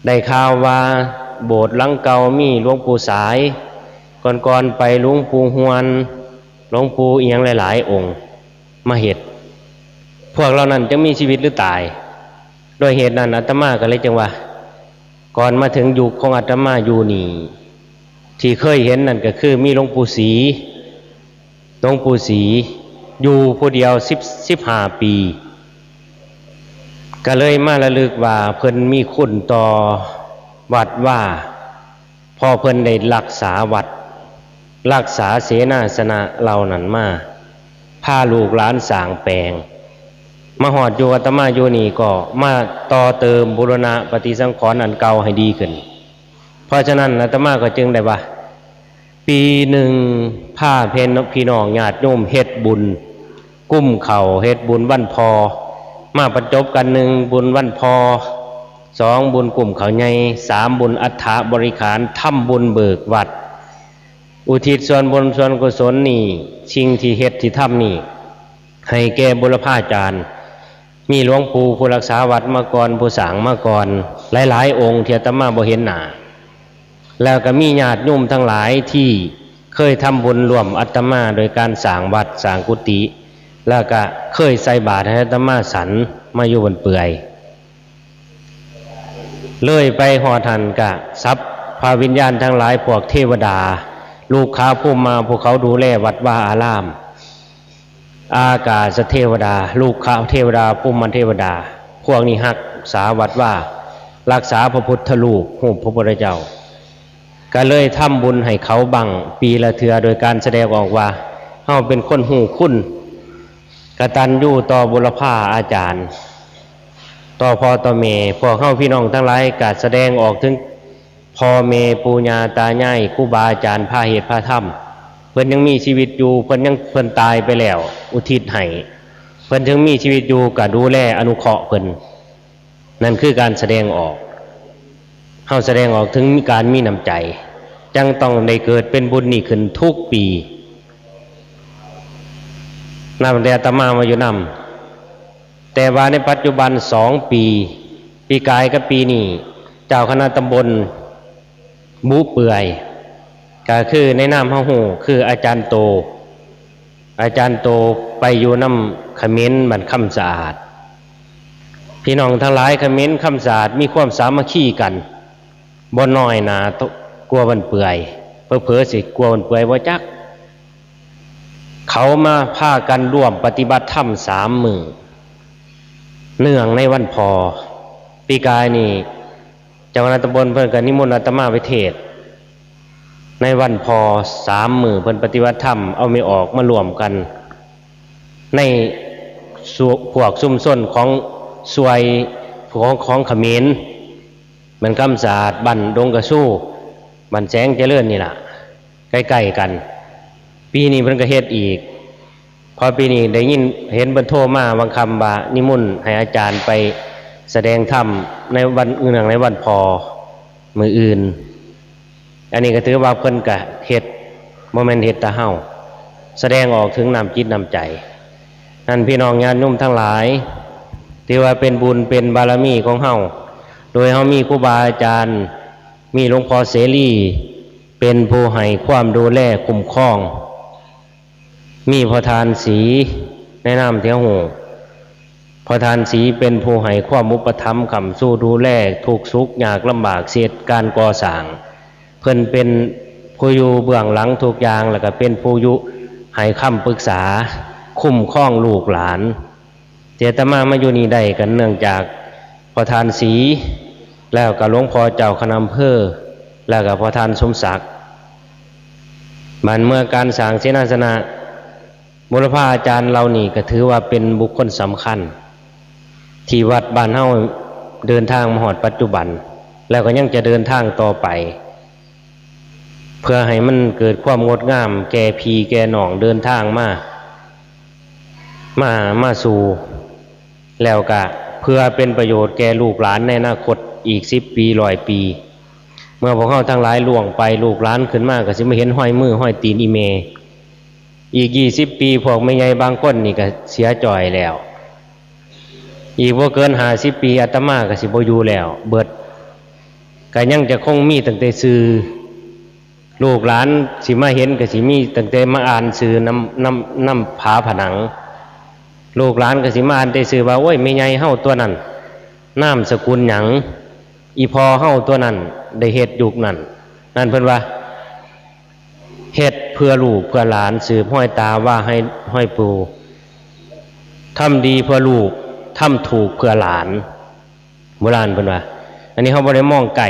ได้ข่าวว่าโบสถ์หลังเก่ามีหลวงปู่สาย ก่อนๆไปหลวงปู่ฮวน หลวงปู่อิหยังหลายๆองค์มาเฮ็ด พวกเหล่านั้นจักมีชีวิตหรือตาย ด้วยเหตุนั้นอาตมาก็เลยจังว่า ก่อนมาถึงยุคของอาตมาอยู่นี่ ที่เคยเห็นนั่นก็คือมีหลวงปู่ศรี หลวงปู่ศรี อยู่ผู้เดียวสิบ สิบห้าปี ก็เลยมาระลึกว่าเพิ่นมีคุณต่อวัดว่า เพราะเพิ่นได้รักษาวัด รักษาเสนาสนะเหล่านั้นมา พาลูกหลานสร้างแปลง มาฮอดอยู่อาตมาอยู่นี่ก็มาต่อเติมบูรณะปฏิสังขรณ์อันเก่าให้ดีขึ้น เพราะฉะนั้นอาตมาก็จึงได้ว่า ปีหนึ่งพาพี่น้องญาติโยมเฮ็ดบุญ กุมข้าว เฮ็ดบุญวันพ่อ มาประจบกัน หนึ่ง บุญวันพ่อ สอง บุญกุมข้าวใหญ่ สาม บุญอัฐบริขาร ทำบุญเบิกวัด อุทิศส่วนบุญส่วนกุศลนี่ สิ่งที่เฮ็ดที่ทำนี่ ให้แก่บุรพาจารย์ มีหลวงปู่ผู้รักษาวัดมาก่อน ผู้สร้างมาก่อน หลายๆ องค์ที่อาตมาบ่เห็นหน้า แล้วก็มีญาติโยมทั้งหลายที่เคยทำบุญร่วมอาตมาโดยการสร้างวัดสร้างกุฏิ แล้วก็เคยใส่บาตรให้อาตมาฉันมาอยู่บ้านเปื่อย เลยไปฮอดหั้นกะสัพพะวิญญาณทั้งหลายพวกเทวดา ลูกขาภูมิมา พวกเขาดูแลวัดวาอาราม อากาศเทวดา ลูกขเทวดา ภูมิเทวดา พวกนี้ฮักษาวัดวา รักษาพระพุทธรูป รูปพระพุทธเจ้า ก็เลยทำบุญให้เขาบั้งปีละเทื่อ โดยการแสดงออกว่า เฮาเป็นคนฮู้คุณกตัญญูต่อบุรพาอาจารย์ ต่อพ่อต่อแม่ พวกเฮาพี่น้องทั้งหลายก็แสดงออกถึงพ่อแม่ปู่ย่าตายาย ครูบาอาจารย์ พระเฮ็ดพระทำ เพิ่นยังมีชีวิตอยู่ เพิ่นยัง เพิ่นตายไปแล้ว อุทิศให้ เพิ่นยังมีชีวิตอยู่ก็ดูแลอนุเคราะห์เพิ่น นั่นคือการแสดงออก เฮาแสดงออกถึงการมีน้ำใจ จั่งต้องได้เกิดเป็นบุญนี่ขึ้นทุกปี นับตั้งแต่อาตมามาอยู่นำ แต่ว่าในปัจจุบันสองปี ปีกายกับปีนี้ เจ้าคณะตำบลบุเปื่อย ก็คือในนามเฮาฮู้ คืออาจารย์โต อาจารย์โตไปอยู่นำเขมรบ้านคำสะอาด พี่น้องทั้งหลายเขมรคำสะอาดมีความสามัคคีกัน บ่น้อยหน้ากว่าบ้านเปื่อย เผลอๆ สิกว่าบ้านเปื่อยบ่จัก เขามาพากันร่วมปฏิบัติธรรมสามมื้อ เนื่องในวันพ่อ ปีกายนี่ เจ้าคณะตำบลเพิ่นก็นิมนต์อาตมาไปเทศน์ ในวันพ่อสามมื้อ เพิ่นปฏิบัติธรรม เอาแม่ออกมาร่วมกัน ในส่วน พวกชุมชนของส่วยของ ของเขมร บ้านคำสะอาด บ้านดงกระซู บ้านแสงเจริญนี่ล่ะ ใกล้ๆ กัน ปีนี้เพิ่นก็เฮ็ดอีก พอปีนี้ได้ยิน เห็นเพิ่นโทรมาบางคำว่านิมนต์ให้อาจารย์ไปแสดงธรรมในวัน เนื่องในวันพ่อมื้ออื่น อันนี้ก็ถือว่าเพิ่นก็เฮ็ด บ่แม่นเฮ็ดแต่เฮา แสดงออกถึงน้ำจิตน้ำใจ นั่นพี่น้องญาติโยมทั้งหลาย ถือว่าเป็นบุญเป็นบารมีของเฮา โดยเฮามีครูบาอาจารย์ มีหลวงพ่อเสรี เป็นผู้ให้ความดูแลคุ้มครอง มีพ่อทานศรี ในนามที่เฮาฮู้ พ่อทานศรีเป็นผู้ให้ความอุปถัมภ์ค้ำชูดูแลทุกข์สุขยากลำบากเฮ็ดการก่อสร้าง เพิ่นเป็นผู้อยู่เบื้องหลังทุกอย่าง แล้วก็เป็นผู้อยู่ให้คำปรึกษา คุ้มครองลูกหลาน ที่อาตมามาอยู่นี่ได้ก็เนื่องจากพ่อทานศรี แล้วก็หลวงพ่อเจ้าคณะอำเภอ แล้วก็พ่อทานสมศักดิ์ บัดเมื่อการสร้างเสนาสนะ บุรพาอาจารย์เหล่านี้ก็ถือว่าเป็นบุคคลสำคัญ ที่วัดบ้านเฮาเดินทางมาฮอดปัจจุบัน แล้วก็ยังจะเดินทางต่อไป เพื่อให้มันเกิดความงดงามแก่พี่แก่น้องเดินทางมา มา มาสู่ แล้วก็เพื่อเป็นประโยชน์แก่ลูกหลานในอนาคตอีกสิบปี ร้อยปี เมื่อพวกเฮาทั้งหลายล่วงไป ลูกหลานขึ้นมาก็สิมาเห็นฮอยมือฮอยตีนอีแม่ อีกยี่สิบปี พวกแม่ใหญ่บางคนนี่ก็เสียจ้อยแล้ว อีกบ่เกินห้าสิบปี อาตมาก็สิบ่อยู่แล้ว เบิด ก็ยังจะคงมีตั้งแต่ชื่อ ลูกหลานสิมาเห็นก็สิมีตั้งแต่มาอ่านชื่อนำ นำ นำฝาผนัง ลูกหลานก็สิมาอ่านแต่ชื่อว่า โอ้ย แม่ใหญ่เฮาตัวนั้น นามสกุลหยัง อีพ่อเฮาตัวนั้น ได้เฮ็ดยุคนั้น นั่นเพิ่นว่า เฮ็ดเพื่อลูกเพื่อหลาน สืบฮอยตาว่าให้ฮอยปู่ ทำดีเพื่อลูก ทำถูกเพื่อหลาน โบราณเพิ่นว่า อันนี้เฮาบ่ได้มองไกล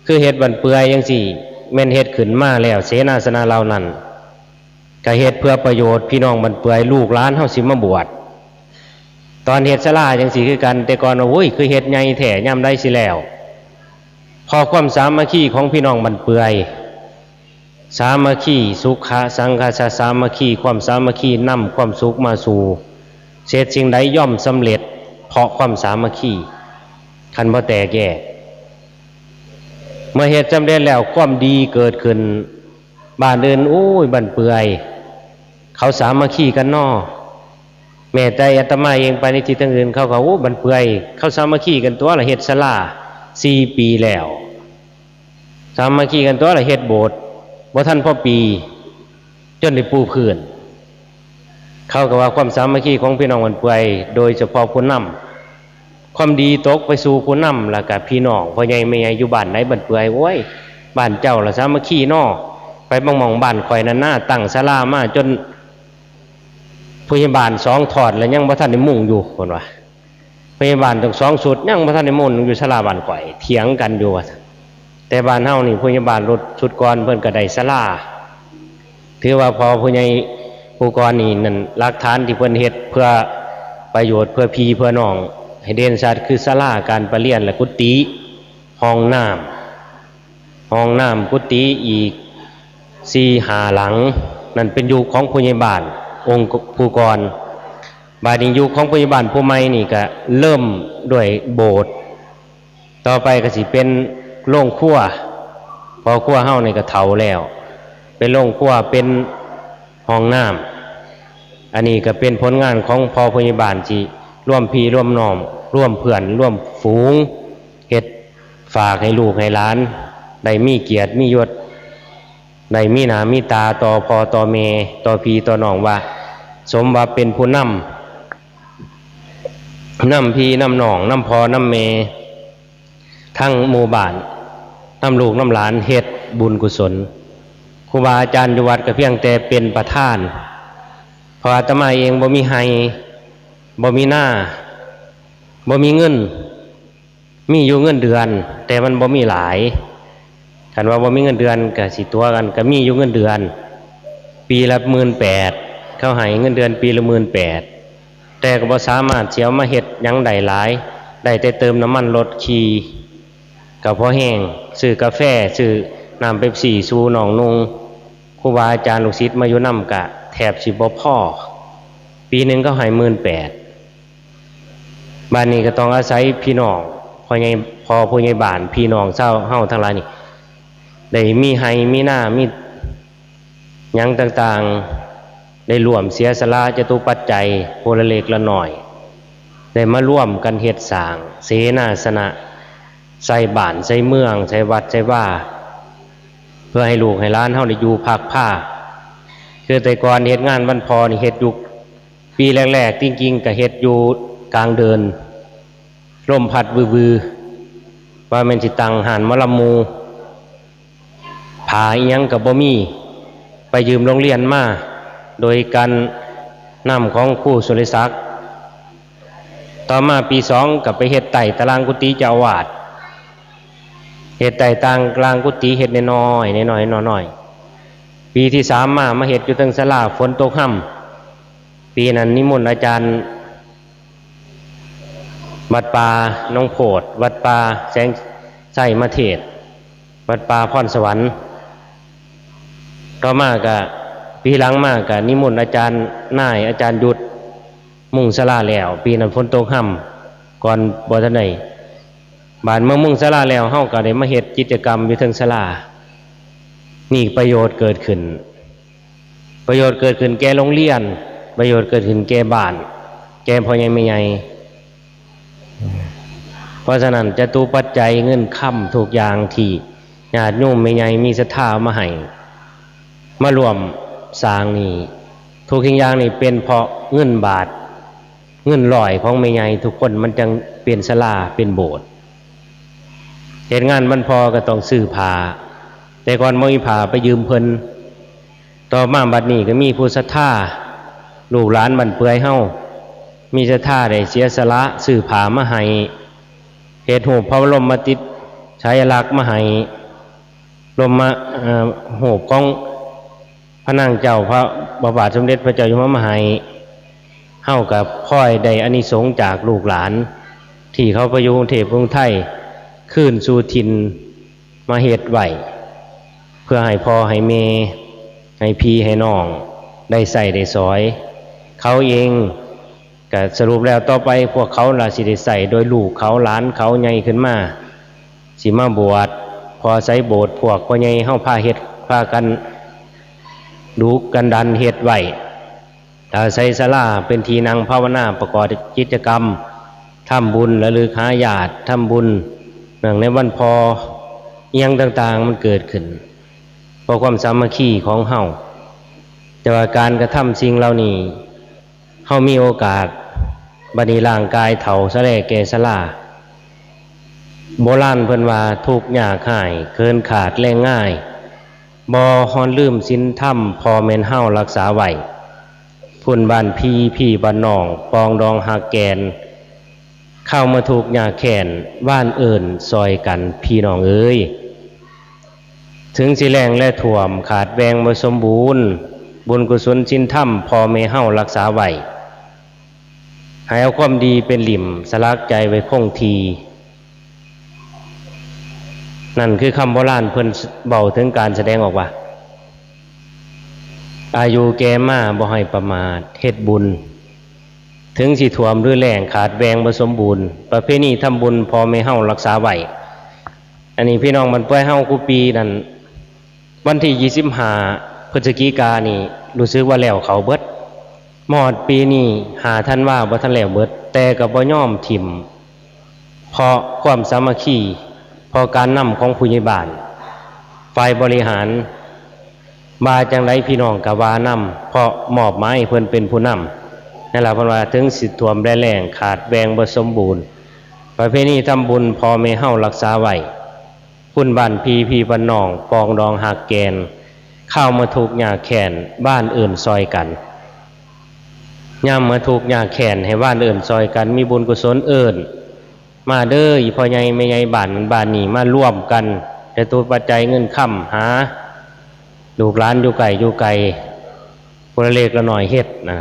คือเฮ็ดบ้านเปื่อยจั่งซี้ แม่นเฮ็ดขึ้นมาแล้ว เสนาสนะเหล่านั้น ก็เฮ็ดเพื่อประโยชน์พี่น้องบ้านเปื่อย ลูกหลานเฮาสิมาบวช ตอนเฮ็ดศาลาจั่งซี้คือกัน แต่ก่อนว่า โอ้ย คือเฮ็ดใหญ่แท้ ยามใดสิแล้ว เพราะความสามัคคีของพี่น้องบ้านเปื่อย สามัคคี สุขะสังคสะ สามัคคี ความสามัคคีนำความสุขมาสู่ เฮ็ดสิ่งใดย่อมสำเร็จ เพราะความสามัคคี คันบ่แตกแยก เมื่อเฮ็ดสำเร็จแล้ว ความดีเกิดขึ้น บ้านอื่น โอ้ย บ้านเปื่อย เขาสามัคคีกันน้อ แม้แต่อาตมาเองไปในที่ต่างอื่น เขาก็ โอ้ บ้านเปื่อย เขาสามัคคีกันตั๊วละ เฮ็ดศาลาสี่ปีแล้ว สามัคคีกันตั๊วละ เฮ็ดโบสถ์บ่ทันพอปี จนได้ปูพื้น เขาก็ว่าความสามัคคีของพี่น้องบ้านเปื่อย โดยเฉพาะผู้นำ ความดีตกไปสู่ผู้นำ แล้วก็พี่น้อง พ่อใหญ่แม่ใหญ่อยู่บ้านใดบ้านเปื่อย โอ้ย บ้านเจ้าละสามัคคีน้อ ไปบางหม่อง บ้านข้อยนั่นนา ตั้งศาลามาจน ผู้ใหญ่บ้านสองทอดแล้วยังบ่ทันได้มุงอยู่ เพิ่นว่า ผู้ใหญ่บ้านตั้งสองชุดยังบ่ทันได้มุงอยู่ศาลาบ้านข้อย เถียงกันอยู่ว่าซั่น แต่บ้านเฮานี่ผู้ใหญ่บ้านชุดก่อนเพิ่นก็ได้ศาลา ถือว่าพ่อผู้ใหญ่ผู้ก่อนนี่นั่น หลักฐานที่เพิ่นเฮ็ดเพื่อประโยชน์ เพื่อพี่เพื่อน้อง ให้เด่นชัดคือศาลาการประเรียนและกุฏิ ห้องน้ำ ห้องน้ำกุฏิอีกสี่ห้าหลัง นั่นเป็นยุคของผู้ใหญ่บ้านองค์ผู้ก่อน บาดนี้ยุคของผู้ใหญ่บ้านผู้ใหม่นี่ก็เริ่มด้วยโบสถ์ ต่อไปก็สิเป็นโรงครัว พ่อครัวเฮานี่ก็เฒ่าแล้ว เป็นโรงครัว เป็นห้องน้ำ อันนี้ก็เป็นผลงานของพ่อผู้ใหญ่บ้านที่รวมพี่รวมน้อง รวมเพื่อน รวมฝูง เฮ็ดฝากให้ลูกให้หลาน ได้มีเกียรติมียศ ได้มีหน้ามีตาต่อพ่อต่อแม่ ต่อพี่ต่อน้อง ว่าสมว่าเป็นผู้นำ นำพี่นำน้อง นำพ่อนำแม่ ทั้งหมู่บ้าน นำลูกนำหลานเฮ็ดบุญกุศล ครูบาอาจารย์อยู่วัดก็เพียงแต่เป็นประธาน เพราะอาตมาเองบ่มีไฮ่ บ่มีนา บ่มีเงิน มีอยู่เงินเดือน แต่มันบ่มีหลาย คันว่าบ่มีเงินเดือนก็สิตั๋วกัน ก็มีอยู่เงินเดือน ปีละหมื่นแปด เขาให้เงินเดือนปีละหมื่นแปด แต่ก็บ่สามารถสิเอามาเฮ็ดหยังได้หลาย ได้แต่เติมน้ำมันรถขี่ก็พอแฮง ซื้อกาแฟ ซื้อน้ำเป๊ปซี่สู่น้องนุ่ง ครูบาอาจารย์ลูกศิษย์มาอยู่นำก็แทบสิบ่พอ ปีหนึ่งเขาให้หมื่นแปด บาดนี้ก็ต้องอาศัยพี่น้อง พ่อใหญ่ พ่อผู้ใหญ่บ้าน พี่น้องชาวเฮาทั้งหลายนี่ ได้มีไฮ่มีนา มีหยังต่างๆ ได้ร่วมเสียสละจตุปัจจัยผู้ละเล็กละน้อย ได้มาร่วมกันเฮ็ดสร้างเสนาสนะ ใส่บ้าน ใส่เมือง ใส่วัด ใส่วา เพื่อให้ลูกให้หลานเฮาได้อยู่พักพา คือแต่ก่อนเฮ็ดงานวันพ่อนี่เฮ็ดอยู่ ปีแรกๆ จริงๆ ก็เฮ็ดอยู่กลางเดิน ลมพัดวือๆ ว่าแม่นสิตั้งฮ้านหมอลำหมู่ ผ้าอิหยังก็บ่มี ไปยืมโรงเรียนมา โดยการนำของครูสุริศักดิ์ ต่อมาปีสองก็ไปเฮ็ดใต้ตารางกุฏิเจ้าอาวาส เฮ็ดใต้ตารางกุฏิ เฮ็ดน้อยๆ น้อยๆ น้อยๆ ปีที่สามมา มาเฮ็ดอยู่เทิงศาลา ฝนตกฮ่ำ ปีนั้นนิมนต์อาจารย์ วัดป่าหนองโพธิ์ วัดป่าแสงไชยมาเทศน์ วัดป่าพรสวรรค์ ต่อมาก็ ปีหลังมาก็นิมนต์อาจารย์นาย อาจารย์ยุทธ มุงศาลาแล้ว ปีนั้นฝนตกฮ่ำ ก่อนบ่ทันได้ บาดเมื่อมุงศาลาแล้ว เฮาก็ได้มาเฮ็ดกิจกรรมอยู่เทิงศาลา นี่ประโยชน์เกิดขึ้น ประโยชน์เกิดขึ้นแก่โรงเรียน ประโยชน์เกิดขึ้นแก่บ้าน แก่พ่อใหญ่แม่ใหญ่ เพราะฉะนั้นจตุปัจจัยเงินคำทุกอย่างที่ญาติโยมแม่ใหญ่มีศรัทธาเอามาให้ มาร่วมสร้างนี่ ทุกสิ่งอย่างนี่เป็นเพราะเงินบาท เงินร้อยของแม่ใหญ่ทุกคน มันจั่งเป็นศาลา เป็นโบสถ์ เฮ็ดงานวันพ่อก็ต้องซื้อผ้า แต่ก่อนบ่มีผ้า ไปยืมเพิ่น ต่อมาบัดนี้ก็มีผู้ศรัทธา ลูกหลานบ้านเปื่อยเฮา มีศรัทธาได้เสียสละซื้อผ้ามาให้ เฮ็ดรูปพระบรมมาติดฉายาลักษณ์มาให้ ลมมา เอ่อ รูปของพระนางเจ้าพระ พระบาทสมเด็จพระเจ้าอยู่หัวมาให้ เฮาก็พลอยได้อานิสงส์จากลูกหลาน ที่เขาไปอยู่กรุงเทพกรุงไทย คืนสู่ถิ่นมาเฮ็ดไว้ เพื่อให้พ่อให้แม่ ให้พี่ให้น้อง ได้ใช้ได้สอย เขาเอง ก็สรุปแล้วต่อไปพวกเขาล่ะสิได้ใช้โดยลูกเขาหลานเขาใหญ่ขึ้นมา สิมาบวช พอใส่โบสถ์พวกพ่อใหญ่เฮาพาเฮ็ด พากันดุกันดันเฮ็ดไว้ อาศัยศาลาเป็นที่นั่งภาวนาประกอบกิจกรรม ทำบุญระลึกหาญาติ ทำบุญเนื่องในวันพ่อ อิหยังต่างๆมันเกิดขึ้น เพราะความสามัคคีของเฮา แต่ว่าการกระทำสิ่งเหล่านี้ เฮามีโอกาส บัดนี้ร่างกายเฒ่าชะแลแก่ชรา โบราณเพิ่นว่าทุกข์ยากหาย เกินขาดแรงงาย บ่ฮอนลืมศีลธรรม พ่อแม่นเฮารักษาไว้ พุ้นบ้านพี่ พี้บ้านน้อง ปองดองฮักแกน คาวมาทุกข์ยากแค้น ว่านเอิ้นซอยกันพี่น้องเอ๋ย ถึงสิแล้งและท่วม ขาดแหว่งบ่สมบูรณ์ บุญกุศลศีลธรรม พ่อแม่เฮารักษาไว้ ให้เอาความดีเป็นหลิ้ม สลักใจไว้คงที่ นั่นคือคำโบราณเพิ่นเว้าถึงการแสดงออกว่า อายุแก่มาบ่ให้ประมาท เฮ็ดบุญ ถึงสิท่วมหรือแล้ง ขาดแหว่งบ่สมบูรณ์ ประเพณีทำบุญพ่อแม่เฮารักษาไว้ อันนี้พี่น้องบ้านเปื่อยเฮาคู่ปีนั่น วันที่ยี่สิบห้าพฤศจิกานี่ รู้สึกว่าแล้วเขาเบิด มาฮอดปีนี้ห้าธันวาบ่ทันแล้วเบิด แต่ก็บ่ยอมถิ่ม เพราะความสามัคคี เพราะการนำของผู้ใหญ่บ้าน ฝ่ายบริหาร ว่าจั่งใดพี่น้องก็ว่านำ เพราะมอบหมายให้เพิ่นเป็นผู้นำ นั่นล่ะเพิ่นว่าถึงสิท่วมและแล้ง ขาดแหว่งบ่สมบูรณ์ ประเพณีทำบุญพ่อแม่เฮารักษาไว้ พุ้นบ้านพี่ พี้บ้านน้อง ปองดองฮักแกน คาวมาทุกข์ยากแค้น ว่านเอิ้นซอยกัน ยามมาทุกข์ยากแค้น ให้ว่านเอิ้นซอยกัน มีบุญกุศลเอิ้น มาเด้อ อีพ่อใหญ่แม่ใหญ่บ้านนั้นบ้านนี้ มารวมกัน จตุปัจจัยเงินคำ หาลูกหลานอยู่ไกลอยู่ไกล คนละเล็กละน้อยเฮ็ดนะ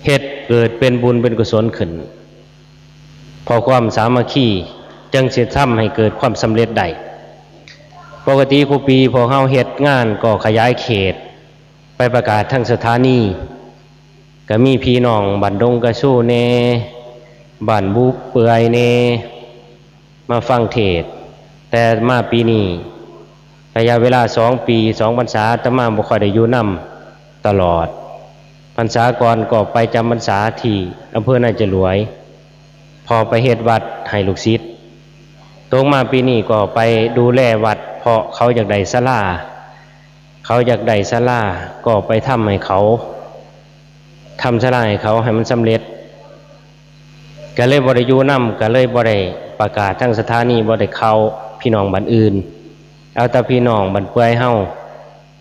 เฮ็ดเกิดเป็นบุญเป็นกุศลขึ้น เพราะความสามัคคี จั่งสิทำให้เกิดความสำเร็จได้ ปกติคู่ปีพวกเฮาเฮ็ดงานก็ขยายเขต ไปประกาศทางสถานี ก็มีพี่น้องบ้านดงกระชูแน่ บ้านบุเปื่อยแน่ มาฟังเทศน์ แต่มาปีนี้ ระยะเวลาสองปี สองพรรษา อาตมาบ่ค่อยได้อยู่นำตลอด พรรษาก่อนก็ไปจำพรรษาที่อำเภอนาจรวย พอไปเฮ็ดวัดให้ลูกศิษย์ ตกมาปีนี้ก็ไปดูแลวัด เพราะเขาอยากได้ศาลา เขาอยากได้ศาลา ก็ไปทำให้เขา ทำศาลาให้เขาให้มันสำเร็จ ก็เลยบ่ได้อยู่นำ ก็เลยบ่ได้ประกาศทางสถานี บ่ได้ข่าวพี่น้องบ้านอื่น เอาแต่พี่น้องบ้านเปื่อยเฮา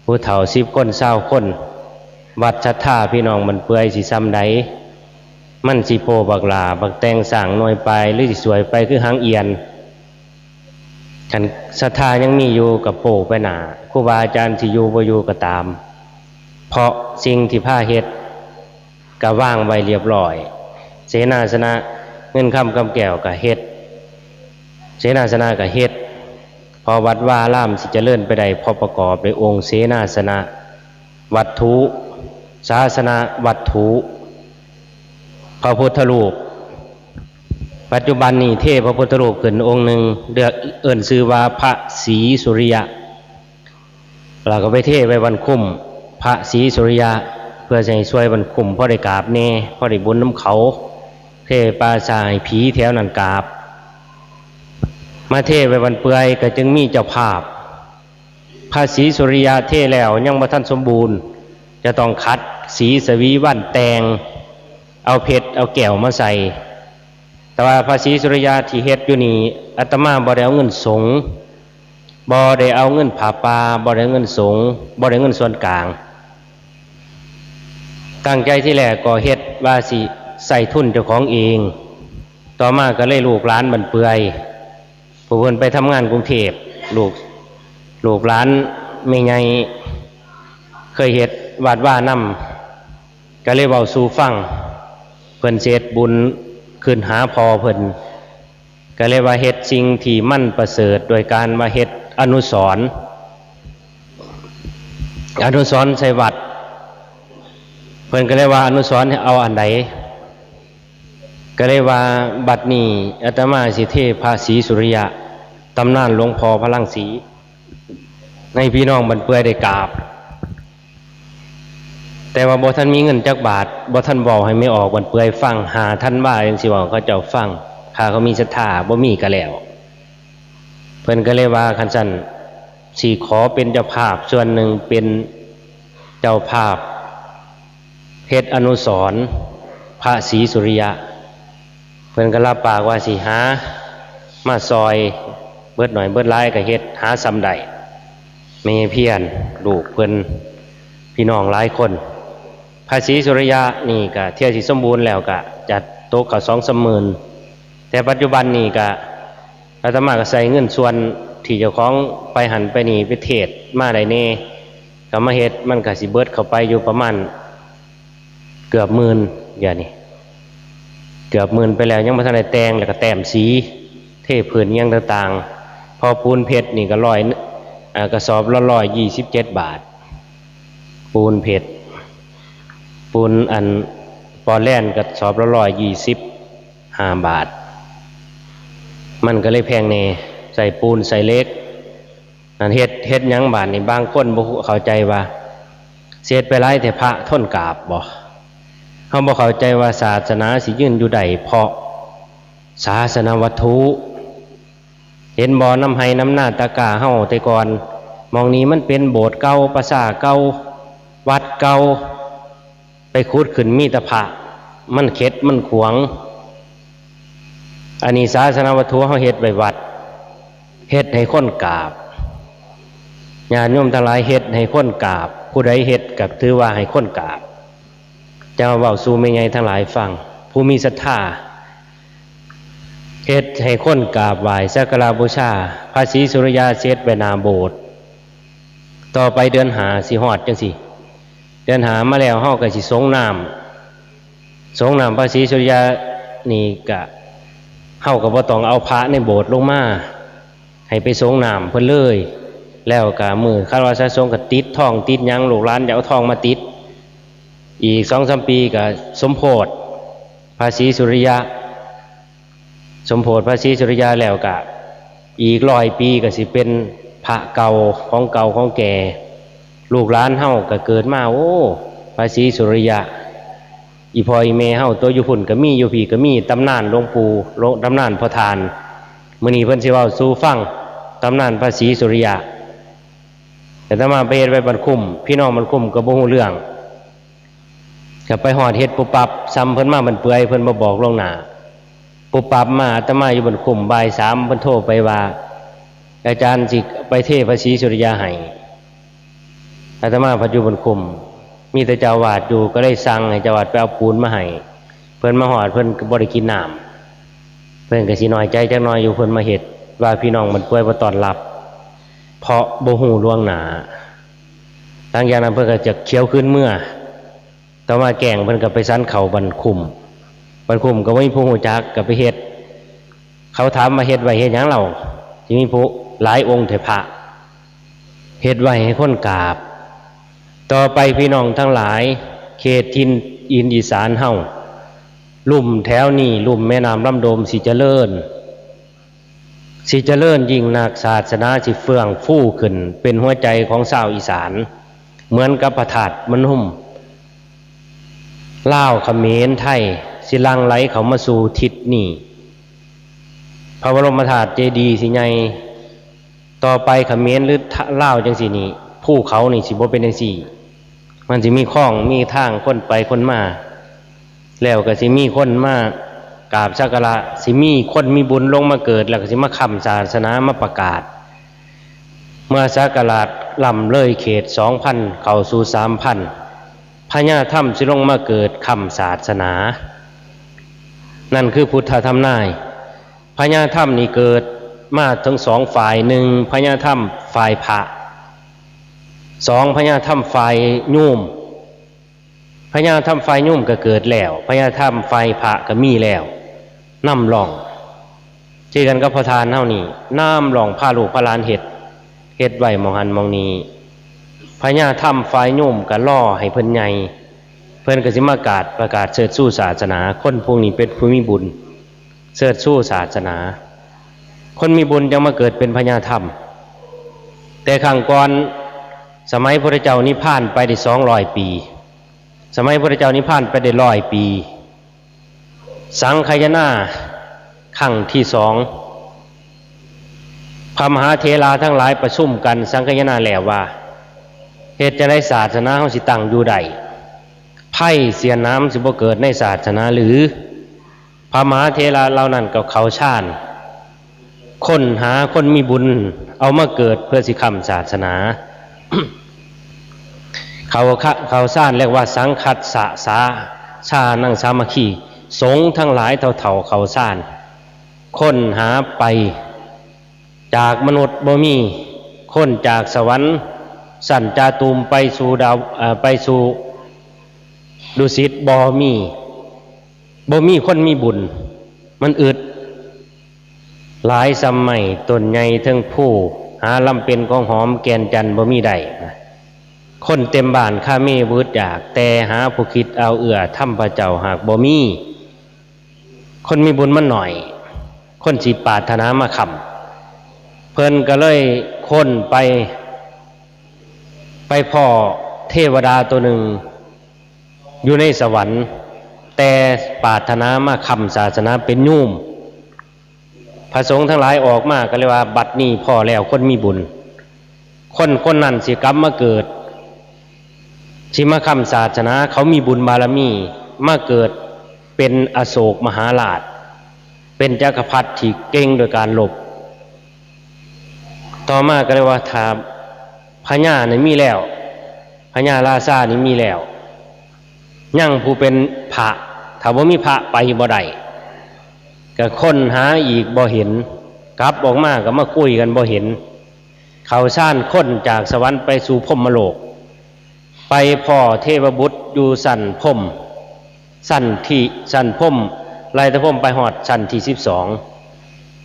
ผู้เฒ่าสิบคน ซาวคน วัดศรัทธาพี่น้องบ้านเปื่อยสิส่ำใด มันสิโพบักหล้า บักแตงสร้างหน่วยปลาย หรือสิสวยไปคือหางเอียน คันศรัทธายังมีอยู่ก็โพไปหน้า ครูบาอาจารย์สิอยู่บ่อยู่ก็ตาม เพราะสิ่งที่พาเฮ็ดก็วางไว้เรียบร้อย เสนาสนะ เงินคำกำแก้วก็เฮ็ด เสนาสนะก็เฮ็ด เพราะวัดวาอารามสิเจริญไปได้ เพราะประกอบด้วยองค์เสนาสนะวัตถุ ศาสนวัตถุ พระพุทธรูป ปัจจุบันนี้เทพระพุทธรูปขึ้นองค์หนึ่ง เรียก เอิ้นชื่อว่าพระศรีสุริยะ แล้วก็ไปเทไว้วันคุ้ม พระศรีสุริยะ เพื่อจะให้ช่วยวันคุ้ม พอได้กราบแน่ พอได้บุญนำเขา เทปาสาให้ผีแถวนั้นกราบ มาเทไว้วันเปื่อยก็จึงมีเจ้าภาพ พระศรีสุริยะเทแล้วยังบ่ทันสมบูรณ์ จะต้องขัดสีสวีวันแต่ง เอาเพชรเอาแก้วมาใส่ แต่ว่าพระศรีสุริยะที่เฮ็ดอยู่นี่ อาตมาบ่ได้เอาเงินสงฆ์ บ่ได้เอาเงินผ้าป่า บ่ได้เงินสงฆ์ บ่ได้เงินส่วนกลาง ตั้งใจที่แรกก็เฮ็ดว่าสิ ใส่ทุนเจ้าของเอง ต่อมาก็เลยลูกหลานบันเปื่อย ผู้เพิ่นไปทำงานกรุงเทพฯ ลูก ลูกหลานแม่ใหญ่เคยเฮ็ดวัดว่านำ ก็เลยเว้าสู่ฟัง เพิ่นสิเฮ็ดบุญขึ้นหาพ่อเพิ่น ก็เลยว่าเฮ็ดสิ่งที่มันประเสริฐโดยการมาเฮ็ดอนุสรณ์ อนุสรณ์ใส่วัด เพิ่นก็เลยว่าอนุสรณ์เอาอันใด ก็เลยว่าบัดนี้อาตมาสิเทพระศรีสุริยะ ตำนานหลวงพ่อพลังศรี ให้พี่น้องบันเปื่อยได้กราบ แต่ว่าบ่ทันมีเงินจักบาท บ่ทันเว้าให้แม่ออกบันเปื่อยฟัง หาธันวาจั่งสิเว้าเขาเจ้าฟัง ถ้าเขามีศรัทธา บ่มีก็แล้ว เพิ่นก็เลยว่าคันซั่นสิขอเป็นเจ้าภาพส่วนหนึ่ง เป็นเจ้าภาพเฮ็ดอนุสรณ์พระศรีสุริยะ เพิ่นก็รับปากว่าสิหามาซอย เบิดหน่อยเบิดหลายก็เฮ็ด หาส่ำใด แม่เพียร ลูกเพิ่น พี่น้องหลายคน พระศรีสุริยะนี่ก็เทื่อสิสมบูรณ์แล้วก็จะตกเข้าสองสามหมื่น แต่ปัจจุบันนี่ก็อาตมาก็ใส่เงินส่วนที่เจ้าของไปหั้นไปนี่ไปเทศน์มาได้แหน่ ก็มาเฮ็ด มันก็สิเบิดเข้าไปอยู่ประมาณเกือบหมื่น เดี๋ยวนี้ เกือบหมื่นไปแล้ว ยังบ่ทันได้แต่ง แล้วก็แต้มสี เทพื้นอิหยังต่างๆ เพราะปูนเพชรนี่ก็ร้อย อ่า กระสอบละร้อยยี่สิบเจ็ดบาท ปูนเพชร ปูนอันปอร์ตแลนด์กระสอบละร้อยยี่สิบห้าบาท มันก็เลยแพงแหน่ ใส่ปูนใส่เหล็ก นั่นเฮ็ด เฮ็ดหยังบาดนี้ บางคนบ่เข้าใจว่า เฮ็ดไปหลายแท้ พระทนกราบบ่ เฮาบ่เข้าใจว่าศาสนาสิยืนอยู่ได้เพราะศาสนวัตถุ เห็นบ่ นำไฮ่นำนาตะกร้าเฮาแต่ก่อน หม่องนี้มันเป็นโบสถ์เก่า ปราสาทเก่า วัดเก่า ไปขุดขึ้นมีแต่พระ มันเข็ดมันขวาง อันนี้ศาสนวัตถุเฮาเฮ็ดไว้วัด เฮ็ดให้คนกราบ ญาติโยมทั้งหลาย เฮ็ดให้คนกราบ ผู้ใดเฮ็ดก็ถือว่าให้คนกราบ จะมาเว้าสู่แม่ใหญ่ทั้งหลายฟัง ผู้มีศรัทธา เฮ็ดให้คนกราบไหว้สักการะบูชา พระศรีสุริยาเสร็จไว้หน้าโบสถ์ ต่อไปเดือนห้าสิฮอดจั่งซี้ เดือนห้ามาแล้ว เฮาก็สิสรงน้ำ สรงน้ำพระศรีสุริยานี่ก็ เฮาก็บ่ต้องเอาพระในโบสถ์ลงมา ให้ไปสรงน้ำเพิ่นเลย แล้วก็มื้อคารวะสะสงฆ์ก็ติดทองติดหยัง ลูกหลานจะเอาทองมาติด อีกสองสามปีก็สมโภชพระศรีสุริยะ สมโภชพระศรีสุริยะแล้วก็ อีกร้อยปีก็สิเป็นพระเก่าของเก่าของแก่ ลูกหลานเฮาก็เกิดมา โอ้ พระศรีสุริยะ อีพ่ออีแม่เฮาตัวอยู่พุ้นก็มี อยู่พี้ก็มี ตำนานหลวงปู่ หลวง ตำนานพ่อทาน มื้อนี้เพิ่นสิเว้าสู่ฟัง ตำนานพระศรีสุริยะ อาตมาไปเฮ็ดไว้บ้านคุ้ม พี่น้องบ้านคุ้มก็บ่ฮู้เรื่อง ก็ไปฮอดเฮ็ดปุบปับ ส่ำเพิ่นมาบ้านเปื่อย เพิ่นบ่บอกล่วงหน้า ปุบปับมา อาตมาอยู่บ้านคุ้ม บ่ายสามเพิ่นโทรไปว่า อาจารย์สิไปเทพระศรีสุริยาให้ อาตมาพัดอยู่บ้านคุ้ม มีแต่เจ้าอาวาสอยู่ ก็เลยสั่งให้เจ้าอาวาสไปเอาปูนมาให้ เพิ่นมาฮอด เพิ่นก็บ่ได้กินน้ำ เพิ่นก็สิน้อยใจจักหน่อยอยู่ เพิ่นมาเฮ็ด ว่าพี่น้องบ้านเปื่อยบ่ต้อนรับ เพราะบ่ฮู้ล่วงหน้า หลังจากนั้นเพิ่นก็จะเขียวคืนเมือ ต่อมาแกล้งเพิ่นก็ไปสันเข้าบ้านคุ้ม บ้านคุ้มก็บ่มีผู้ฮู้จัก ก็ไปเฮ็ด เขาถามว่าเฮ็ดไว้เฮ็ดหยังเล่า สิมีผู้หลายองค์แท้พระ เฮ็ดไว้ให้คนกราบ ต่อไปพี่น้องทั้งหลาย เขตถิ่นอินอีสานเฮา ลุ่มแถวนี้ ลุ่มแม่น้ำลำโดมสิเจริญ สิเจริญยิ่งนัก ศาสนาสิเฟื่องฟูขึ้น เป็นหัวใจของชาวอีสาน เหมือนกับพระธาตุพนม ลาว เขมร ไทย สิหลั่งไหลเข้ามาสู่ทิศนี้ พระบรมธาตุเจดีย์สิใหญ่ ต่อไปเขมรหรือลาวจั่งซี้นี่ ภูเขานี่สิบ่เป็นจั่งซี้ มันสิมีคลอง มีทางคนไปคนมา แล้วก็สิมีคนมากราบสักการะ สิมีคนมีบุญลงมาเกิด แล้วก็สิมาค้ำศาสนา มาประกาศ เมื่อศักราชล้ำเลยเขตสองพัน เข้าสู่สามพัน พญาธรรมสิลงมาเกิดค้ำศาสนา นั่นคือพุทธธรรมนาย พญาธรรมนี่เกิดมาทั้งสองฝ่าย หนึ่งพญาธรรมฝ่ายพระ สองพญาธรรมฝ่ายโยม พญาธรรมฝ่ายโยมก็เกิดแล้ว พญาธรรมฝ่ายพระก็มีแล้ว นำร่อง คือกันกับพระทานเฮานี่ นำร่องพาลูกพาหลานเฮ็ด เฮ็ดไว้หม่องหั้นหม่องนี้ พญาธรรมฝ่ายโยมก็รอให้เพิ่นใหญ่ เพิ่นก็สิมาประกาศ ประกาศเชิดชูศาสนา คนพวกนี้เป็นผู้มีบุญ เชิดชูศาสนา คนมีบุญจั่งมาเกิดเป็นพญาธรรม แต่ครั้งก่อน สมัยพระพุทธเจ้านิพพานไปได้สองร้อยปี สมัยพระพุทธเจ้านิพพานไปได้ร้อยปี สังคายนาครั้งที่สอง พระมหาเถราทั้งหลายประชุมกันสังคายนาแล้วว่า เหตุจั่งใดศาสนาเฮาสิตั้งอยู่ได้ ภัยเสียหนามสิบ่เกิดในศาสนาหรือ พระมหาเถระเหล่านั้นก็เข้าฌาน ค้นหาคนมีบุญเอามาเกิดเพื่อสิค้ำศาสนา เขาคะ-, เขาฌานเรียกว่าสังคัสสะสา ชานังสามัคคี สงฆ์ทั้งหลายเฒ่าๆเข้าฌาน ค้นหาไป จากมนุษย์บ่มี คนจากสวรรค์ชั้นจาตุมไปสู่ดาว เอ่อ ไปสู่ดุสิตบ่มี บ่มีคนมีบุญ มันอึด หลายส่ำไม้ต้นใหญ่เทิงภู หาลำเป็นของหอมแก่นจันทน์บ่มีได้ คนเต็มบ้านคาเมวืดอยาก แต่หาผู้คิดเอาเอื้อทำพระเจ้าหากบ่มี คนมีบุญมันหน่อย คนสิปรารถนามาค้ำ เพิ่นก็เลยค้นไป ไปพ้อเทวดาตัวหนึ่ง อยู่ในสวรรค์ แต่ปรารถนามาค้ำศาสนาเป็นโยม พระสงฆ์ทั้งหลายออกมาก็เลยว่า บัดนี้พ้อแล้วคนมีบุญ คนคนนั้นสิกลับมาเกิด สิมาค้ำศาสนา เขามีบุญบารมี มาเกิดเป็นอโศกมหาราช เป็นจักรพรรดิที่เก่งโดยการรบ ต่อมาก็เลยว่า ถ้าพญานี่มีแล้ว พญาราชานี่มีแล้ว ยังผู้เป็นพระ ถ้าบ่มีพระไปบ่ได้ ก็ค้นหาอีกบ่เห็น กลับออกมาก็มาคุยกันบ่เห็น เขาฌานค้นจากสวรรค์ไปสู่พรหมโลก ไปพ้อเทวบุตรอยู่ชั้นพรหม ชั้นที่ ชั้นพรหม ไล่แต่พรหมไปฮอดชั้นที่สิบสอง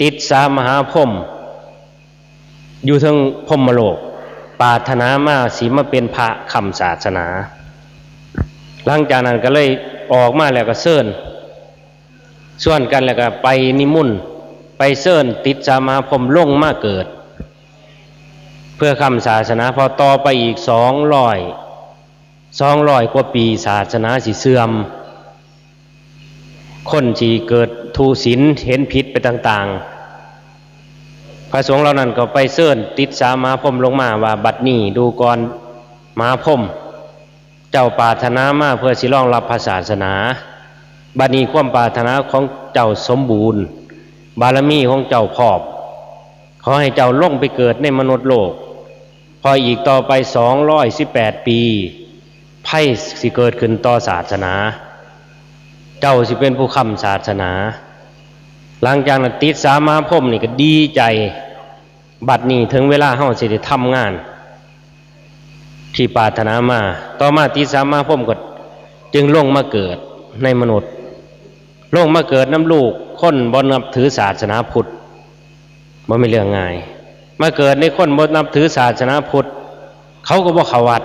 ติสสามหาพรหม อยู่เทิงพรหมโลก ปรารถนามาสิมาเป็นพระค้ำศาสนา หลังจากนั้นก็เลยออกมาแล้วก็เชิญ ชวนกันแล้วก็ไปนิมนต์ ไปเชิญติสสามหาพรหมลงมาเกิด เพื่อค้ำศาสนา พอต่อไปอีกสองร้อย สองร้อยกว่าปีศาสนาสิเสื่อม คนสิเกิดทุศีลเห็นผิดไปต่างๆ พระสงฆ์เหล่านั้นก็ไปเชิญติสสามหาพรหมลงมาว่า บัดนี้ดูก่อนมหาพรหม เจ้าปรารถนามาเพื่อสิรองรับพระศาสนา บัดนี้ความปรารถนาของเจ้าสมบูรณ์ บารมีของเจ้าพร้อม ขอให้เจ้าลงไปเกิดในมนุษย์โลก เพราะอีกต่อไปสองร้อยสิบแปดปี ภัยสิเกิดขึ้นต่อศาสนา เจ้าสิเป็นผู้ค้ำศาสนา หลังจากนั้นติสสามหาพรหมนี่ก็ดีใจ บัดนี้ถึงเวลาเฮาสิได้ทำงาน ที่ปรารถนามา ต่อมาติสสามหาพรหมก็จึงลงมาเกิดในมนุษย์ ลงมาเกิดนำลูกคนบ่นับถือศาสนาพุทธ บ่แม่นเรื่องง่าย มาเกิดในคนบ่นับถือศาสนาพุทธ เขาก็บ่เข้าวัด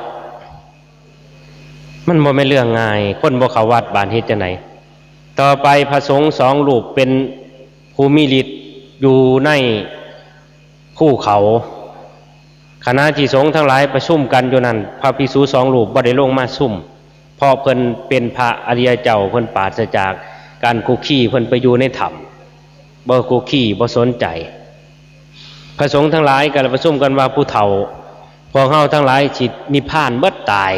มันบ่แม่นเรื่องง่าย คนบ่เข้าวัด บาดเฮ็ดจั่งใด ต่อไปพระสงฆ์สองรูปเป็นผู้มีฤทธิ์อยู่ในภูเขา ขณะที่สงฆ์ทั้งหลายประชุมกันอยู่นั้น พระภิกษุสองรูปบ่ได้ลงมาซุม เพราะเพิ่นเป็นพระอริยเจ้า เพิ่นปราศจากการคุกคี เพิ่นไปอยู่ในถ้ำ บ่คุกคี บ่สนใจ พระสงฆ์ทั้งหลายก็เลยประชุมกันว่า ผู้เฒ่า พวกเฮาทั้งหลายสินิพพานเบิดตาย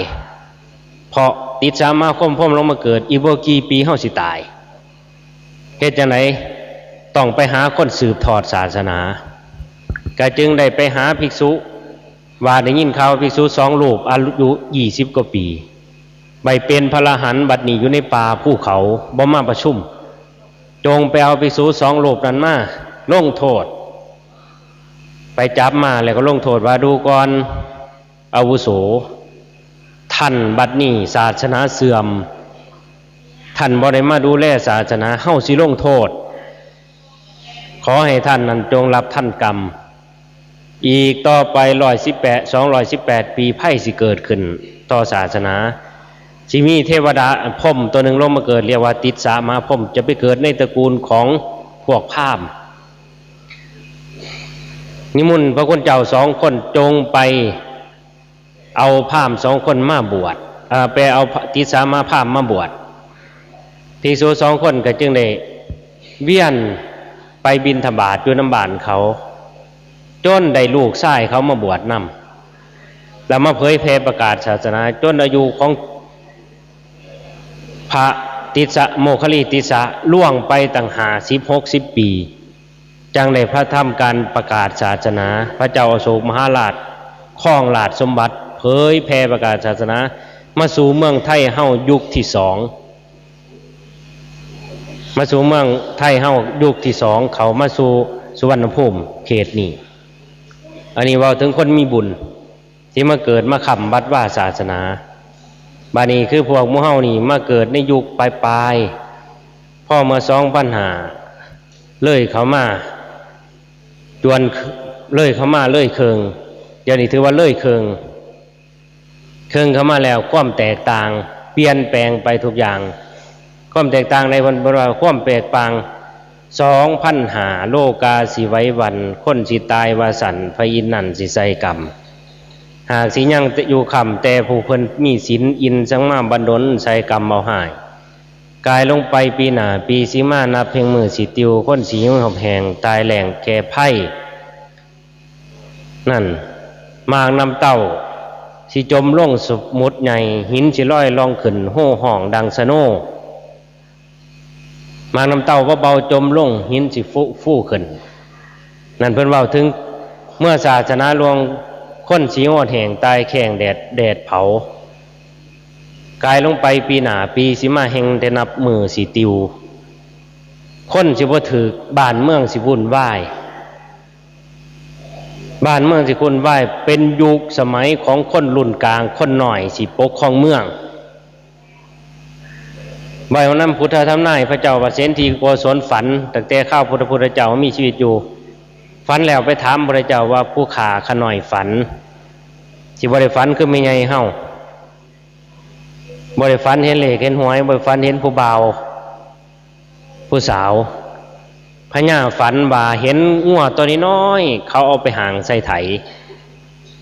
เพราะติสสามหาพรหมลงมาเกิด อีกบ่กี่ปีเฮาสิตาย เฮ็ดจั่งใด ต้องไปหาคนสืบทอดศาสนา ก็จึงได้ไปหาภิกษุ ว่าได้ยินข่าวภิกษุสองรูปอายุยี่สิบกว่าปี ไปเป็นพระอรหันต์ บัดนี้อยู่ในป่าภูเขา บ่มาประชุม จงไปเอาภิกษุสองรูปนั้นมาลงโทษ ไปจับมาแล้วก็ลงโทษว่า ดูก่อน อาวุโส ท่านบัดนี้ศาสนาเสื่อม ท่านบ่ได้มาดูแลศาสนา เฮาสิลงโทษ ขอให้ท่านนั้นจงรับทันกรรม อีกต่อไปร้อยสิบแปด สองร้อยสิบแปดปี ภัยสิเกิดขึ้นต่อศาสนา สิมีเทวดาพรหมตัวหนึ่งลงมาเกิด เรียกว่าติสสะมหาพรหม จะไปเกิดในตระกูลของพวกพราหมณ์ นิมนต์พระคุณเจ้าสองคนจงไปเอาพราหมณ์สองคนมาบวช เอ่อ ไปเอาติสสะมหาพราหมณ์มาบวช ภิกษุสองคนก็จึงได้เวียนไปบิณฑบาตอยู่นำบ้านเขา จนได้ลูกชายเขามาบวชนำ แล้วมาเผยแผ่ประกาศศาสนา จนอายุของพระติสสะ โมคคัลลีติสสะ ล่วงไปตั้งห้าสิบ หกสิบปี จังได้พระทำการประกาศศาสนา พระเจ้าอโศกมหาราชครองราชสมบัติ เผยแผ่ประกาศศาสนา มาสู่เมืองไทยเฮายุคที่สอง มาสู่เมืองไทยเฮายุคที่สอง เข้ามาสู่สุวรรณภูมิเขตนี้ อันนี้เว้าถึงคนมีบุญ ที่มาเกิดมาค้ำวัดวาศาสนา บาดนี้คือพวกหมู่เฮานี่มาเกิดในยุคปลายๆ พอเมื่อสองพันห้าเลยเข้ามา จวนเลยเข้ามาเลยเคิ่ง เดี๋ยวนี้ถือว่าเลยเคิ่ง เคิ่งเข้ามาแล้ว ความแตกต่างเปลี่ยนแปลงไปทุกอย่าง ความแตกต่างในเพิ่น เพิ่นว่าความแตกต่าง สองพันห้า โลกาสิไหวหวั่น คนสิตายว่าสั่น พระอินทร์นั่นสิใส่กรรม หากสิยังอยู่ค้ำแต่ผู้เพิ่นมีศีล อินทร์สังมาบันดลใส่กรรมเอาฮ้าย กายลงไปปีหน้าปีสิมานับเพียงมื้อสิติว คนสิหิวหอบแห้ง ตายแล้งแก่ไพ นั่น หมากน้ำเต้าสิจมลงสมุทรใหญ่ หินสิลอยล่องขึ้น โห่ฮ้องดังสะโน หมากน้ำเต้าบ่เบาจมลง หินสิฟู ฟูขึ้น นั่นเพิ่นเว้าถึงเมื่อศาสนาล่วง คนสิหอดแห้งตายแข้งแดด แดดเผา กายลงไปปีหน้าปีสิมาแห่งแต่นับมื้อสิติว คนสิบ่ถืก บ้านเมืองสิวุ่นวาย บ้านเมืองสิวุ่นวาย เป็นยุคสมัยของคนรุ่นกลาง คนน้อยสิปกครองเมือง ไว้วันนั้นพุทธทำนาย พระเจ้าปเสนทีโกศลฝัน ตั้งแต่คราวพุทธ พุทธเจ้ามีชีวิตอยู่ ฝันแล้วไปถามพระเจ้าว่า ผู้ข้าข้าน้อยฝัน สิบ่ได้ฝันคือแม่ใหญ่เฮา บ่ได้ฝันเห็นเลขเห็นหวย บ่ได้ฝันเห็นผู้บ่าว ผู้สาว พญาฝันว่าเห็นงัวตัวน้อยๆ เขาเอาไปหางใส่ไถ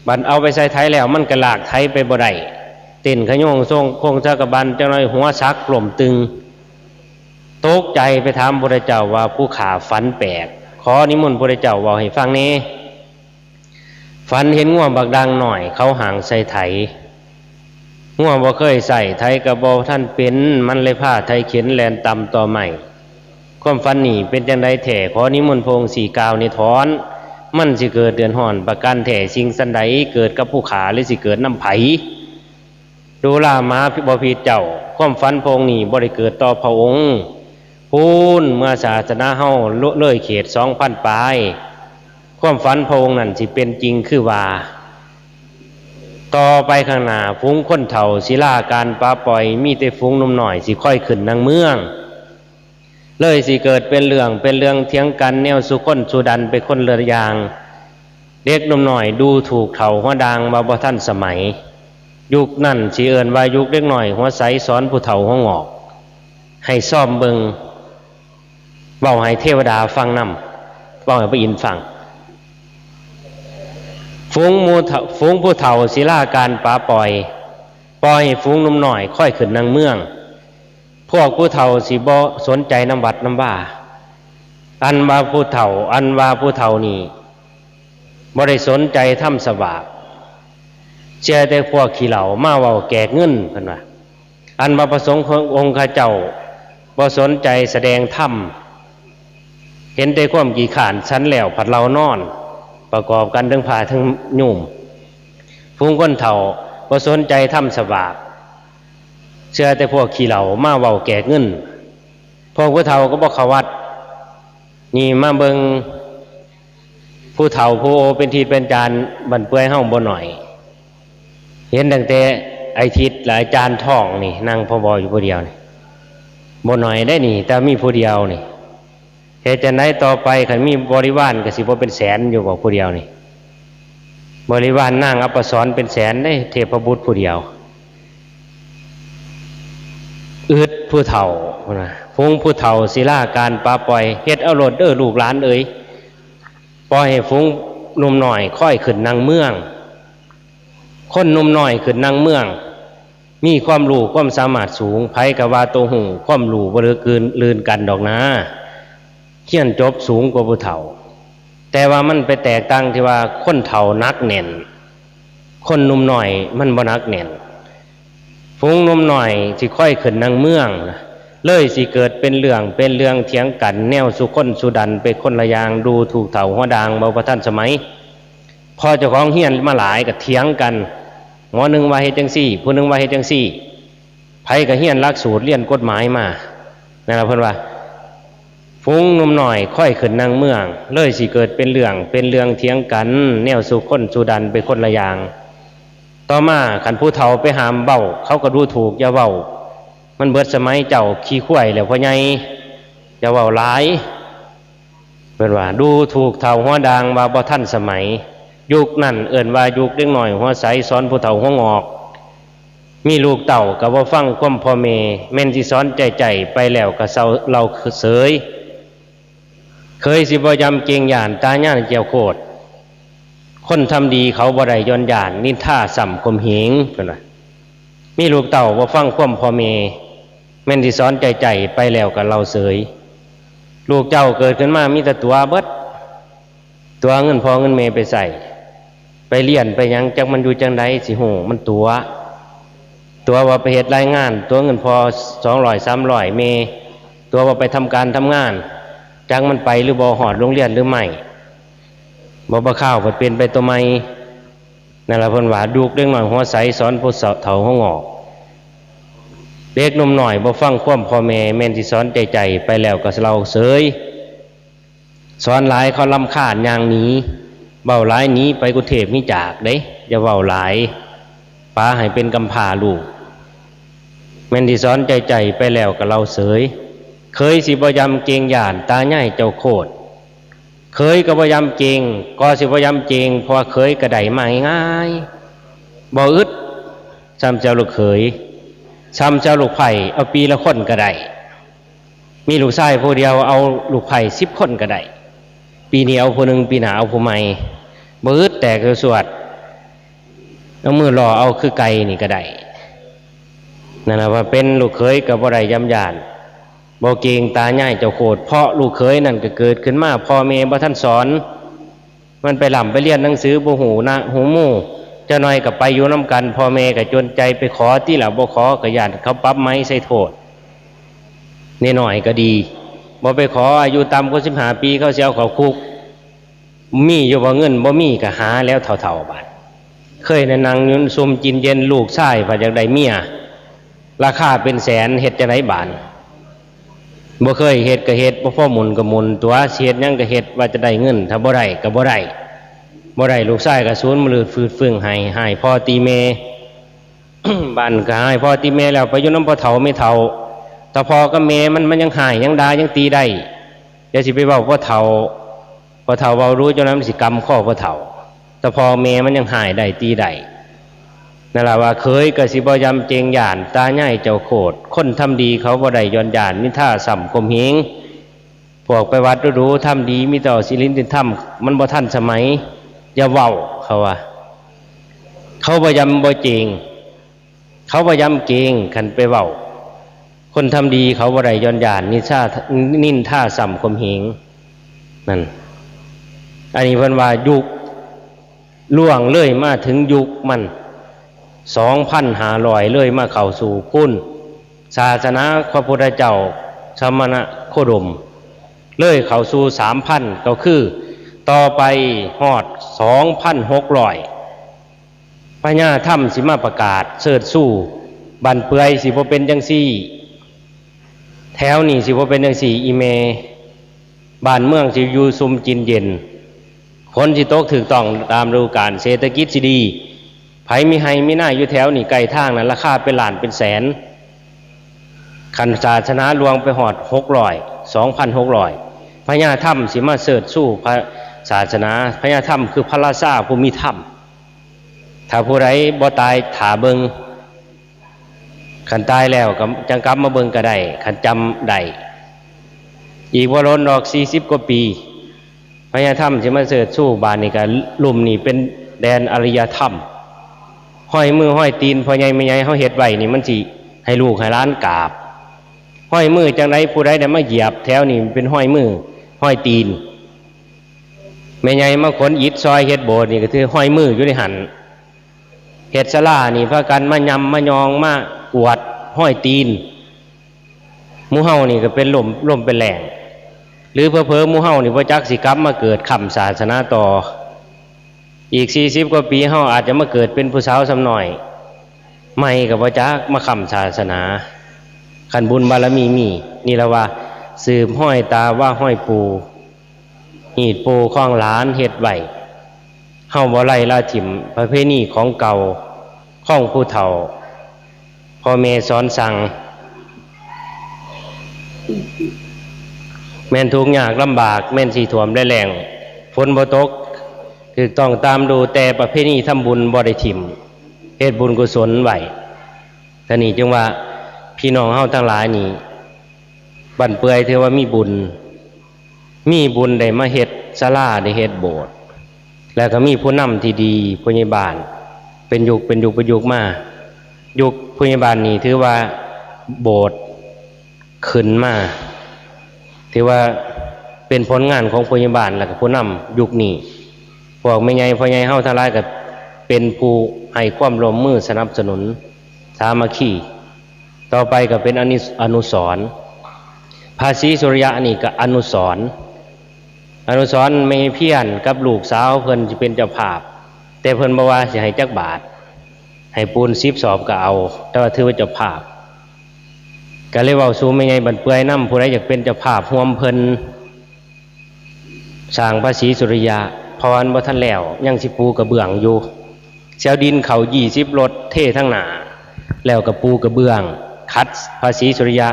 บัดเอาไปใส่ไถแล้วมันก็ลากไถไปบ่ได้ เต้นขะโยงโซงโคงสากะบันจักหน่อยหัวสักล้มตึง ตกใจไปถามพระเจ้าว่า ผู้ข้าฝันแปลก ขอนิมนต์พระเจ้าเว้าให้ฟังแหน่ ฝันเห็นงัวบักด่างน้อยเขาหางใส่ไถ งัวบ่เคยใส่ไถกะบ่ทันเป็น มันเลยพาไถเข็นแล่นต่ำตอไม้ ความฝันนี้เป็นจั่งใดแท้ ขอนิมนต์พระองค์สี่กล่าวนิทอน มันสิเกิดเดือดร้อนประการแท้ สิ่งสันใดเกิดกับผู้ข้า หรือสิเกิดนำไผ ดูราหมาบ่ผิดเจ้า ความฝันพระองค์นี้บ่ได้เกิดต่อพระองค์ พู้นเมื่อศาสนาเฮาเลยเขตสองพันปลาย ความฝันพระองค์นั้นสิเป็นจริงคือว่า ต่อไปข้างหน้าฝูงคนเฒ่าสิลาการปะปล่อย มีแต่ฝูงหนุ่มน้อยสิค่อยขึ้นนางเมือง เลยสิเกิดเป็นเรื่องเป็นเรื่องเถียงกันแนวสู่คนสู่ดันไปคนละอย่าง เด็กหนุ่มน้อยดูถูกเฒ่าหัวด่างว่าบ่ทันสมัย ยุคนั้นสิเอิ้นว่ายุคเด็กน้อยหัวใสสอนผู้เฒ่าหัวงอก ให้ซ่อมเบิ่ง เว้าให้เทวดาฟังนำ เว้าให้พระอินทร์ฟัง ฝูงหมู่เฒ่า ฝูงผู้เฒ่าสิลาการปะปล่อย ปล่อยให้ฝูงหนุ่มน้อยค่อยขึ้นนางเมือง พวกผู้เฒ่าสิบ่สนใจนำวัดนำวา อันว่าผู้เฒ่า อันว่าผู้เฒ่านี่บ่ได้สนใจทำสวาก เชื่อแต่พวกขี้เหล้ามาเว้าแจกเงิน เพิ่นว่า อันว่าพระสงฆ์องค์ข้าเจ้าบ่สนใจแสดงธรรม เห็นแต่ความขี้คร้าน ฉันแล้วผัดเหล้านอน ประกอบกันทั้งพระทั้งโยม ฝูงคนเฒ่าบ่สนใจทำสวาก เชื่อแต่พวกขี้เหล้ามาเว้าแจกเงิน พวกผู้เฒ่าก็บ่เข้าวัด นี่มาเบิ่งผู้เฒ่าผู้โอเป็นทีเป็นจานบั้นเปื่อยเฮาบ่น้อย เห็นตั้งแต่ไอ้ทิศและอาจารย์ทองนี่นั่งพบอยู่ผู้เดียวนี่ บ่น้อยได้นี่ แต่มีผู้เดียวนี่ เฮ็ดจั่งใดต่อไป คันมีบริวารก็สิบ่เป็นแสนอยู่บ่ผู้เดียวนี่ บริวารนางอัปสรเป็นแสนเด้ เทพบุตรผู้เดียว อึดผู้เฒ่านะ ฝูงผู้เฒ่าศิลาการปาปล่อย เฮ็ดเอาโลดเด้อลูกหลานเอ๋ย ปล่อยให้ฝูงหนุ่มน้อยค่อยขึ้นนางเมือง คนหนุ่มน้อยขึ้นนางเมือง มีความรู้ความสามารถสูง ไผก็ว่าโตฮู้ความรู้บ่เลิกอื่นลื่นกันดอกนะ เฮียนจบสูงกว่าผู้เฒ่า แต่ว่ามันไปแตกต่างที่ว่าคนเฒ่าหนักแน่น คนหนุ่มน้อยมันบ่หนักแน่น ฝูงหนุ่มน้อยสิค่อยขึ้นนางเมือง เลยสิเกิดเป็นเรื่องเป็นเรื่องเถียงกัน แนวสู่คนสู่ดันไปคนละอย่าง ดูถูกเฒ่าหัวด่าง บ่ทันสมัย พอเจ้าของเฮียนมาหลายก็เถียงกัน หมอหนึ่งว่าเฮ็ดจั่งซี้ ผู้หนึ่งว่าเฮ็ดจั่งซี้ ไผก็เฮียนหลักสูตรเรียนกฎหมายมา นั่นล่ะเพิ่นว่า ฝูงหนุ่มน้อยค่อยขึ้นนางเมือง เลยสิเกิดเป็นเรื่องเป็นเรื่องเถียงกัน แนวสู่คนสู่ดันไปคนละอย่าง ต่อมาคันผู้เฒ่าไปห้ามเว้า เขาก็ดูถูก อย่าเว้า มันเบิดสมัยเจ้าขี้ควายแล้วพ่อใหญ่ อย่าเว้าหลาย เพิ่นว่าดูถูกเฒ่าหัวด่างว่าบ่ทันสมัย ยุคนั้นเอิ้นว่ายุคเด็กน้อยหัวใสสอนผู้เฒ่าหัวงอก มีลูกเต้าก็บ่ฟังความพ่อแม่ แม่นสิสอนใจๆ ไปแล้วก็เซา เล่าเสย เขยสิบ่ยำเกรงย้านตาย่านเจ้าโคตร คนทำดีเขาบ่ได้ย่อนย้าน นินทาซ้ำข่มเหง เพิ่นว่า มีลูกเต้าบ่ฟังความพ่อแม่ แม่นสิสอนใจๆ ไปแล้วก็เล่าเสย ลูกเจ้าเกิดขึ้นมามีแต่ตั๋วเบิด ตั๋วเงินพ่อเงินแม่ไปใช้ ไปเรียนไปหยัง จักมันอยู่จั่งใดสิฮู้ มันตั๋ว ตั๋วว่าไปเฮ็ดรายงาน ตั๋วเงินพ่อสองร้อยสามร้อย แม่ตั๋วว่าไปทำการทำงาน จักมันไปหรือบ่ ฮอดโรงเรียนหรือไม่ บ่ บ่คาวเพิ่นเปลี่ยนไปตัวใหม่ นั่นล่ะเพิ่นว่า ลูกเด็กน้อยหัวใสสอนผู้เฒ่าหัวงอก เด็กหนุ่มน้อยบ่ฟังความพ่อแม่ แม่นสิสอนใจๆ ไปแล้วก็เล่าเสย สอนหลายเขารำคาญย่างหนี เว้าหลายหนีไปกรุงเทพฯ หนีจากเด้ อย่าเว้าหลาย ป๋าให้เป็นกำพร้าลูก แม่นสิสอนใจๆ ไปแล้วก็เล่าเสย เขยสิบ่ยำเกรงย้านตาย่ายเจ้าโคตร เขยก็บ่ยำเกรง ก็สิบ่ยำเกรง เพราะว่าเขยก็ได้มาง่ายๆ บ่อึด ซ้ำเจ้าลูกเขย ซ้ำเจ้าลูกไผ่ เอาปีละคนก็ได้ มีลูกชายผู้เดียว เอาลูกไผ่สิบคนก็ได้ ปีนี้เอาผู้หนึ่ง ปีหน้าเอาผู้ใหม่ บ่อึดแตกสวด เอามือล่อเอาคือไก่นี่ก็ได้ นั่นน่ะว่าเป็นลูกเขยก็บ่ได้ยำย้าน บ่เกรงตาย่ายเจ้าโคตร เพราะลูกเขยนั่นก็เกิดขึ้นมาพ่อแม่บ่ทันสอน มันไปร่ำไปเรียนหนังสือบ่ฮู้นะฮู้หมู่ จักหน่อยก็ไปอยู่นำกัน พ่อแม่ก็จนใจไปขอติล่ะ บ่ขอก็ย้านเขาปรับใหม่ใส่โทษ น้อยๆ ก็ดี บ่ไปขอ อายุต่ำกว่าสิบห้าปีเขาสิเอาเข้าคุก มีอยู่บ่เงิน บ่มีก็หาแล้วเฒ่าๆ บาด เคยนั่งอยู่ซุมกินเย็น ลูกชายว่าอยากได้เมีย ราคาเป็นแสน เฮ็ดจั่งใดบาด บ่เคยเฮ็ดก็เฮ็ด บ่พอหมุนก็หมุนตั๋ว สิเฮ็ดหยังก็เฮ็ด ว่าจะได้เงิน ถ้าบ่ได้ก็บ่ได้ บ่ได้ลูกชายก็สูนมือลืดฟืดฟึ่งไห้ ไห้พ่อตีแม่ บ้านก็ไห้พ่อตีแม่แล้ว ไปอยู่นำพ่อเฒ่าแม่เฒ่า แต่พ่อกับแม่มัน มันยังไห้ยังด่ายังตีได้ อย่าสิไปเว้าพ่อเฒ่า พ่อเฒ่าเว้ารู้จนนั้นมันสิกำข้อพ่อเฒ่า แต่พ่อแม่มันยังไห้ได้ตีได้ นั่นล่ะว่าเขยก็สิบ่ยำเกรงย้านตาย่ายเจ้าโคตร คนทำดีเขาบ่ได้ย่อนย้าน นินทาซ้ำข่มเหง พวกไปวัดดูๆ ทำดีมีแต่เอาศีลธรรม มันบ่ทันสมัย อย่าเว้า เขาว่า เขาบ่ยำบ่เกรง เขาบ่ยำเกรง คันไปเว้า คนทำดีเขาบ่ได้ย่อนย้าน นินทา นินทาซ้ำข่มเหง นั่น อันนี้เพิ่นว่ายุคล่วงเลยมาถึงยุคมัน สองพันห้าร้อย เลยมาเข้าสู่พุ้น ศาสนาพระพุทธเจ้า สมณโคดม เลยเข้าสู่ สามพัน ก็คือ ต่อไปฮอด สองพันหกร้อย พญาธรรมสิมาประกาศเชิดชู บั้นเปื่อยสิบ่เป็นจั่งซี้ แถวนี้สิบ่เป็นจังซี่ อีแม่ บ้านเมืองสิอยู่ซุ่มกินเย็น ฝนสิตกถูกต้องตามฤดูกาล เศรษฐกิจสิดี ไผมีไฮ่มีนาอยู่แถวนี้ใกล้ทางนั้น ราคาเป็นล้านเป็นแสน คันศาสนาล่วงไปฮอดหกร้อย สองพันหกร้อย พญาธรรมสิมาเชิดชูพระศาสนา พญาธรรมคือพระราชาผู้มีธรรม ถ้าผู้ใดบ่ตาย ถ้าเบิ่ง คันตายแล้วก็จั่งกลับมาเบิ่งก็ได้ คันจำได้ อีกบ่โดนดอก สี่สิบกว่าปี พญาธรรมสิมาเชิดชู บาดนี้ก็ลุ่มนี่เป็นแดนอารยธรรม ฮอยมือฮอยตีนพ่อใหญ่แม่ใหญ่เฮาเฮ็ดไว้นี่ มันสิให้ลูกให้หลานกราบ ฮอยมือจั่งใด ผู้ใดได้มาเหยียบแถวนี้ เป็นฮอยมือฮอยตีน แม่ใหญ่มาขนอิฐซอยเฮ็ดโบสถ์นี่ก็คือฮอยมืออยู่ในหั่น เฮ็ดศาลานี่พากันมายำมายองมากวาดฮอยตีน หมู่เฮานี่ก็เป็นลม ลมเป็นแล้ง หรือเผลอๆหมู่เฮานี่บ่จักสิกลับมาเกิดค้ำศาสนาต่อ อีกสี่สิบกว่าปีเฮาอาจจะมาเกิดเป็นผู้สาวซ้ำน้อยใหม่ก็บ่จัก มาค้ำศาสนา คันบุญบารมีมี นี่ละว่า สืบฮอยตาว่าฮอยปู่ ฮีดปู่ของหลานเฮ็ดไว้ เฮาบ่ไล่ละถิ่มประเพณีของเก่า ของผู้เฒ่า พ่อแม่สอนสั่ง แม่นทุกข์ยากลำบาก แม่นสิท่วมและแล้ง ฝนบ่ตกถูกต้องตามฤดู แต่ประเพณีทำบุญบ่ได้ถิ่ม เฮ็ดบุญกุศลไว้ ท่านี้จึงว่าพี่น้องเฮาทั้งหลายนี่ บั้นเปื่อยถือว่ามีบุญ มีบุญได้มาเฮ็ดศาลา ได้เฮ็ดโบสถ์ แล้วก็มีผู้นำที่ดี ผู้ใหญ่บ้าน เป็นยุค เป็นยุค เป็นยุคมา ยุคผู้ใหญ่บ้านนี่ถือว่าโบสถ์ขึ้นมา ถือว่าเป็นผลงานของผู้ใหญ่บ้าน แล้วก็ผู้นำยุคนี้ พวกแม่ใหญ่พ่อใหญ่เฮาทั้งหลายก็เป็นผู้ให้ความร่วมมือสนับสนุน สามัคคี ต่อไปก็เป็นอนิส- อนุสรณ์ พระศรีสุริยะนี่ก็อนุสรณ์ อนุสรณ์แม่เพี้ยนกับลูกสาวเพิ่นสิเป็นเจ้าภาพ แต่เพิ่นบ่ว่าสิให้จักบาท ให้ปูนสิบสอบก็เอา แต่ว่าถือว่าเจ้าภาพ ก็เลยเว้าสู่แม่ใหญ่บั้นเปื่อยนำ ผู้ใดอยากเป็นเจ้าภาพร่วมเพิ่น สร้างพระศรีสุริยะ เพราะว่ามันบ่ทันแล้ว ยังสิปูกระเบื้องอยู่ สิเอาดินเข้ายี่สิบรถเททั้งหน้า แล้วก็ปูกระเบื้อง ขัดพระศรีสุริยะ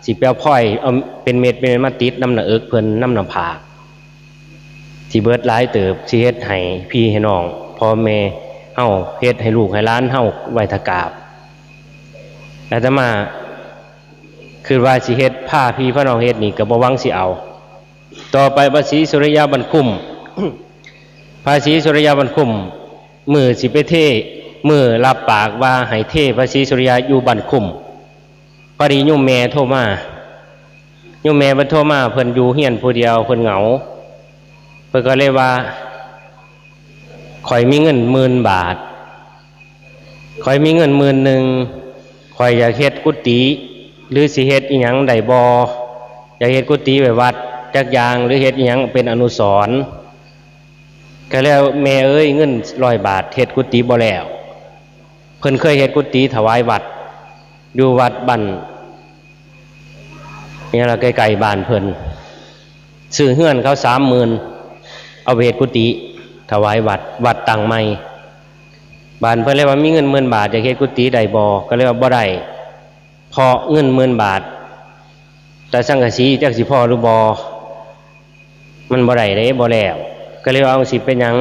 สิไปเอาพลอย เอาเป็นเม็ดเป็นเม็ดมาติดนำหน้าอกเพิ่น นำหน้าผาก สิเบิดหลายเติบ สิเฮ็ดให้พี่ให้น้อง พ่อแม่เฮา เฮ็ดให้ลูกให้หลานเฮาไหว้ทะกราบ อาตมาคิดว่าสิเฮ็ด พาพี่พาน้องเฮ็ดนี่ก็บ่หวังสิเอา ต่อไปพระศรีสุริยะบั้นคุ้ม พระศรีสุริยะบั้นคุ้ม มื้อสิไปเท มื้อรับปากว่าให้เทพระศรีสุริยะอยู่บั้นคุ้ม พอดีโยมแม่โทรมา โยมแม่เพิ่นโทรมา เพิ่นอยู่เฮือนผู้เดียว เพิ่นเหงา เพิ่นก็เลยว่า ข้อยมีเงินหมื่นบาท ข้อยมีเงินหมื่นหนึ่ง ข้อยอยากเฮ็ดกุฏิ หรือสิเฮ็ดอิหยังได้บ่ อยากเฮ็ดกุฏิไว้วัดจักอย่าง หรือเฮ็ดอิหยังเป็นอนุสรณ์ ก็แล้ว แม่เอ้ย เงินร้อยบาทเฮ็ดกุฏิบ่แล้ว เพิ่นเคยเฮ็ดกุฏิถวายวัด อยู่วัดบ้าน นี่ล่ะ ใกล้ๆบ้านเพิ่น ซื้อเฮือนเขาสามหมื่น เอาไปเฮ็ดกุฏิถวายวัด วัดตั้งใหม่ บาดเพิ่นเลยว่ามีเงินหมื่นบาท อยากเฮ็ดกุฏิได้บ่ ก็เลยว่าบ่ได้ เพราะเงินหมื่นบาท แต่สังกะสีจักสิพอหรือบ่ มันบ่ได้เด้ บ่แล้ว ก็เลยว่า เอาสิเป็นหยัง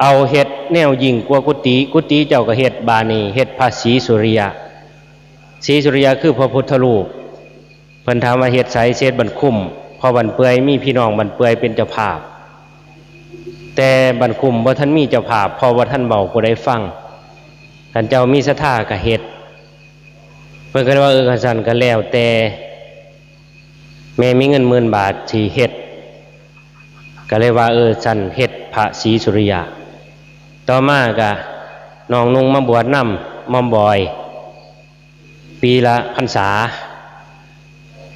เอาเฮ็ดแนวยิ่งกว่ากุฏิ กุฏิเจ้าก็เฮ็ด บาดนี้เฮ็ดพระศรีสุริยะ ศรีสุริยะคือพระพุทธรูป เพิ่นถามว่าเฮ็ดไส สิเฮ็ดบั้นคุ้ม เพราะบั้นเปื่อยมีพี่น้องบั้นเปื่อยเป็นเจ้าภาพ แต่บั้นคุ้มบ่ทันมีเจ้าภาพ เพราะบ่ทันเว้าผู้ใดฟัง คันเจ้ามีศรัทธาก็เฮ็ด เพิ่นก็เลยว่า เออ คันซั้นก็แล้วแต่ แม่มีเงินหมื่นบาทสิเฮ็ด ก็เลยว่า เออ ซั้นเฮ็ดพระศรีสุริยะ ต่อมาก็น้องนุ่งมาบวชนำหม่อมบอย ปีละพรรษา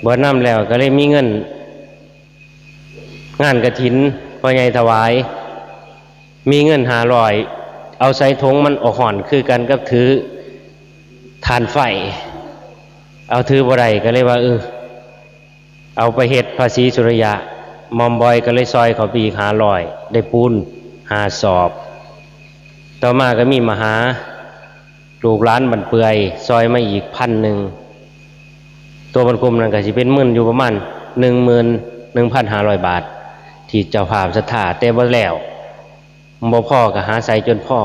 บวชนำแล้วก็เลยมีเงิน งานกฐินพ่อใหญ่ถวาย มีเงินห้าร้อย เอาใส่ถุง มันออกฮ้อนคือกันกับถือถ่านไฟ เอาถือบ่ได้ก็เลยว่า เออ เอาไปเฮ็ดพระศรีสุริยะ หม่อมบอยก็เลยซอยเขาไปอีกห้าร้อย ได้ปูนห้าสอบ ต่อมาก็มีมหา ลูกหลานบ้านเปื่อย ซอยมาอีกพันหนึ่ง ตัวบ้านคุมนั่นก็สิเป็นเงินอยู่ประมาณ หนึ่งหมื่นหนึ่งพันห้าร้อย บาท ที่เจ้าภาพศรัทธา แต่บ่แล้ว บ่พอก็หาใส่จนพอ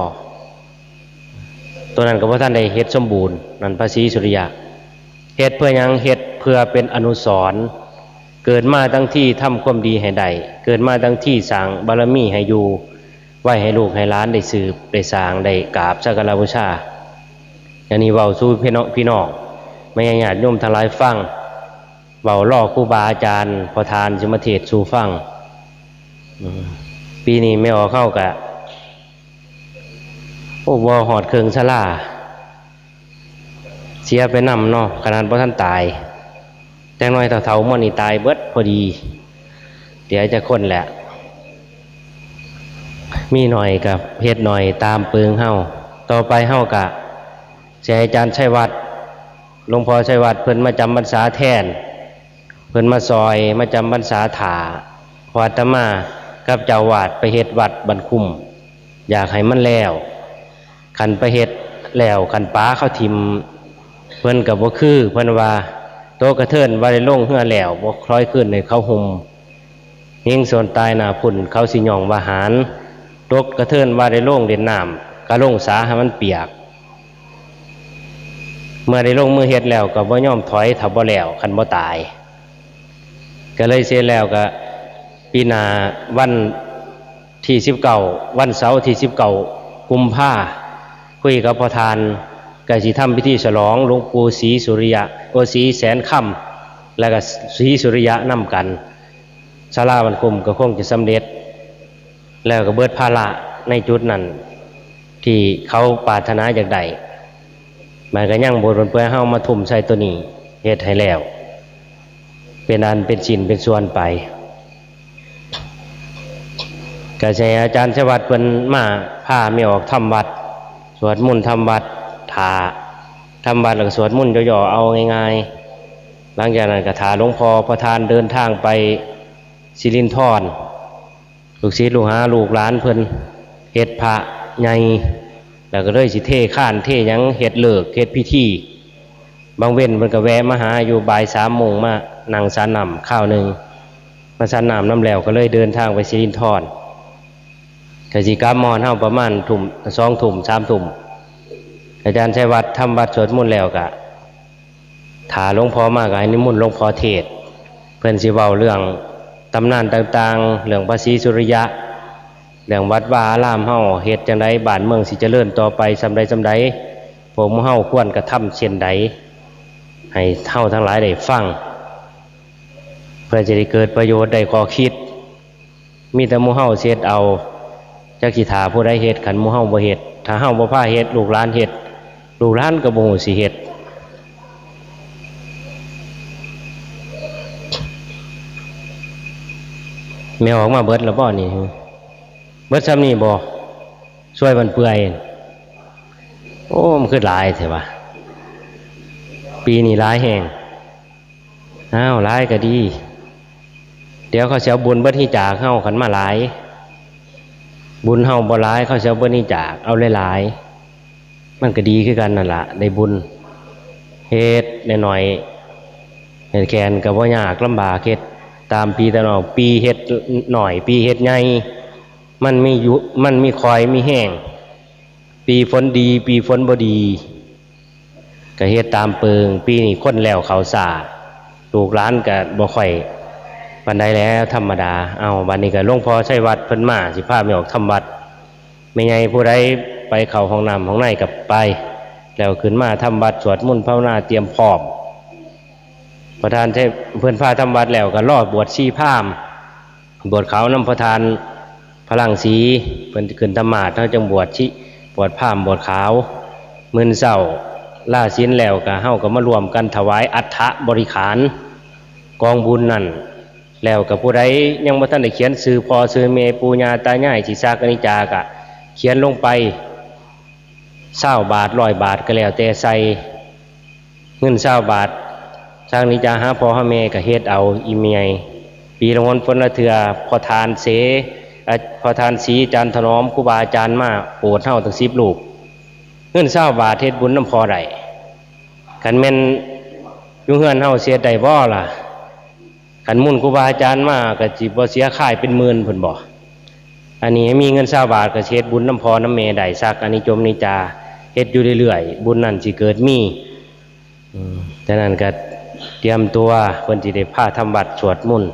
ตัวนั้นก็บ่ทันได้เฮ็ดสมบูรณ์ นั่นพระศรีสุริยะ เฮ็ดเพื่อหยัง เฮ็ดเพื่อเป็นอนุสรณ์ เกิดมาทั้งทีทำความดีให้ได้ เกิดมาทั้งทีสร้างบารมีให้อยู่ ไว้ให้ลูกให้หลานได้สืบ ได้สร้าง ได้กราบสักการะบูชา อันนี้เว้าสู่พี่น้อง พี่น้อง แม่ญาติโยมทั้งหลายฟัง เว้ารอครูบาอาจารย์ พ่อทานสิมาเทศน์สู่ฟัง อืม ปีนี้แม่ออกเฮากะ โอ้ บ่ฮอดเครื่องศาลา เสียไปนำเนาะ ขนาดบ่ทันตาย จักหน่อยเฒ่าๆ ม่วนนี่ตายเบิดพอดี เหลือจักคนแหละ มีหน่อยก็เฮ็ดหน่อยตามเปิงเฮา ต่อไปเฮากะสิให้อาจารย์ชัยวัฒน์ หลวงพ่อชัยวัฒน์เพิ่นมาจำพรรษาแทน เพิ่นมาซอย มาจำพรรษาถ่า เพราะอาตมากับเจ้าอาวาสไปเฮ็ดวัดบ้านคุ้ม อยากให้มันแล้ว คันไปเฮ็ดแล้ว คันป๋าเขาถิ่ม เพิ่นก็บ่คือ เพิ่นว่า โตกระเทินว่าได้ลงเฮือแล้ว บ่คล้อยคืนให้เขาห่ม หิ้งส่วนตายหน้าพุ่น เขาสิย่องว่าหาร ตกกระเทินว่าได้ลงเล่นน้ำ ก็ลงสาให้มันเปียก เมื่อได้ลงมือเฮ็ดแล้วก็บ่ยอมถอยถ้าบ่แล้ว คันบ่ตาย ก็เลยเสร็จแล้วก็ปีหน้าวันที่สิบเก้า วันเสาร์ที่สิบเก้า กุมภา คุยกับพ่อทาน ก็สิทำพิธีฉลองหลวงปู่ศรีสุริยะ โอ ศรีแสนคำ แล้วก็ศรีสุริยะนำกัน ศาลาบ้านคุ้มก็คงจะสำเร็จ แล้วก็เบิดภาระในจุดนั้น ที่เขาปรารถนาอยากได้ มันก็ยังบ่ล้นเปื่อย เฮามาทุ่มใส่ตัวนี้ เฮ็ดให้แล้ว เป็นอันเป็นชิ้นเป็นส่วนไป ก็สิให้อาจารย์ชัยวัฒน์เพิ่นมาพาแม่ออกทำวัด สวดมนต์ทำวัด ถ่าทำวัดแล้วก็สวดมนต์ย่อๆ เอาง่ายๆ หลังจากนั้นก็ถ่าหลวงพ่อพ่อทานเดินทางไปสิรินธร ลูกศิษย์ลูกหาลูกหลานเพิ่นเฮ็ดพระใหญ่ แล้วก็เลยสิเทคานเทหยัง เฮ็ดฤกษ์เฮ็ดพิธี บางเว็นเพิ่นก็แวะมาหาอยู่บ่ายสามโมง มานั่งฉันน้ำคราวหนึ่ง มาฉันน้ำนำแล้วก็เลยเดินทางไปสิรินธร ก็สิกลับมาฮอดเฮาประมาณทุ่ม สองทุ่ม สามทุ่ม อาจารย์ชัยวัฒน์ทำวัดสวดมนต์แล้วก็ ถ้าหลวงพ่อมาก็ให้นิมนต์หลวงพ่อเทศน์ เพิ่นสิเว้าเรื่องตำนานต่างๆ เรื่องพระศรีสุริยะ เรื่องวัดวาอารามเฮาเฮ็ดจั่งใด บ้านเมืองสิเจริญต่อไปส่ำใดส่ำใด พวกหมู่เฮาควรกระทำเช่นใด ให้เฮาทั้งหลายได้ฟัง เพื่อจะได้เกิดประโยชน์ได้ข้อคิด มีแต่หมู่เฮาสิเฮ็ดเอา จักสิท่าผู้ใดเฮ็ด คันหมู่เฮาบ่เฮ็ด ถ้าเฮาบ่พาเฮ็ด ลูกหลานเฮ็ด ลูกหลานก็บ่ฮู้สิเฮ็ด แม่ออกมาเบิดแล้วบ่นี่ เบิดส่ำนี้บ่ ซอยบ้านเปื่อย โอ้ มันคือหลายแท้วะ ปีนี้หลายแฮง อ้าว หลายก็ดี เดี๋ยวเขาสิเอาบุญเบิดฮีจากเฮา คันมาหลาย บุญเฮาบ่หลาย เขาสิเอาเบิดฮีจาก เอาหลายๆ มันก็ดีคือกันนั่นล่ะ ได้บุญ เฮ็ดน้อยๆ เฮ็ดแค่นั้นก็บ่ยากลำบาก เฮ็ดตามปีตามน้อง ปีเฮ็ดน้อย ปีเฮ็ดใหญ่ มันมีอยู่ มันมีค่อยมีแฮง ปีฝนดี ปีฝนบ่ดี ก็เฮ็ดตามเปิง ปีนี้คนแล้วข้าวซ่า ลูกหลานก็บ่ค่อยปานใดแล้ว ธรรมดา เอ้า บัดนี้ก็หลวงพ่อชัยวัฒน์เพิ่นมา สิพาแม่ออกทำวัด แม่ใหญ่ผู้ใดไปเข้าห้องน้ำห้องในก็ไป แล้วขึ้นมาทำวัดสวดมนต์ภาวนาเตรียมพร้อม พ่อทานใช้ เพิ่นพาทำวัดแล้วก็รอบวชชีพราหมณ์ บวชขาวนำพ่อทานพลังศรี เพิ่นขึ้นธรรมาสน์ เฮาจั่งบวชชี บวชพราหมณ์ บวชขาว มื้อเช้าลาศีลแล้วก็ เฮาก็มาร่วมกันถวายอัฐบริขาร กองบุญนั่น แล้วก็ผู้ใดยังบ่ทันได้เขียนชื่อพ่อชื่อแม่ ปู่ย่าตายาย สิสักอนิจจา ก็เขียนลงไป ซาวบาท ร้อยบาท ก็แล้วแต่ใส่ เงินซาวบาท ทางนี้จะหาพ่อหาแม่ก็เฮ็ดเอาอีเมีย ปีละหนฝนละเทื่อ พ่อทานเส อ่ะ พ่อทานศรี อาจารย์ถนอม ครูบาอาจารย์มาโปรดเฮาตั้งสิบรูป เงินซาวบาทเฮ็ดบุญนำพ่อได้ คันแม่นอยู่เฮือนเฮาสิเฮ็ดได้บ่ล่ะ คันมุนครูบาอาจารย์มาก็สิบ่เสียค่ายเป็นหมื่นพุ้นบ่ อันนี้มีเงินซาวบาทก็สิเฮ็ดบุญนำพ่อนำแม่ได้ สักอานิจมนิจา เฮ็ดอยู่เรื่อยๆ บุญนั่นสิเกิดมี อืม ฉะนั้นก็เตรียมตัว เพิ่นสิได้พาทำวัดสวดมนต์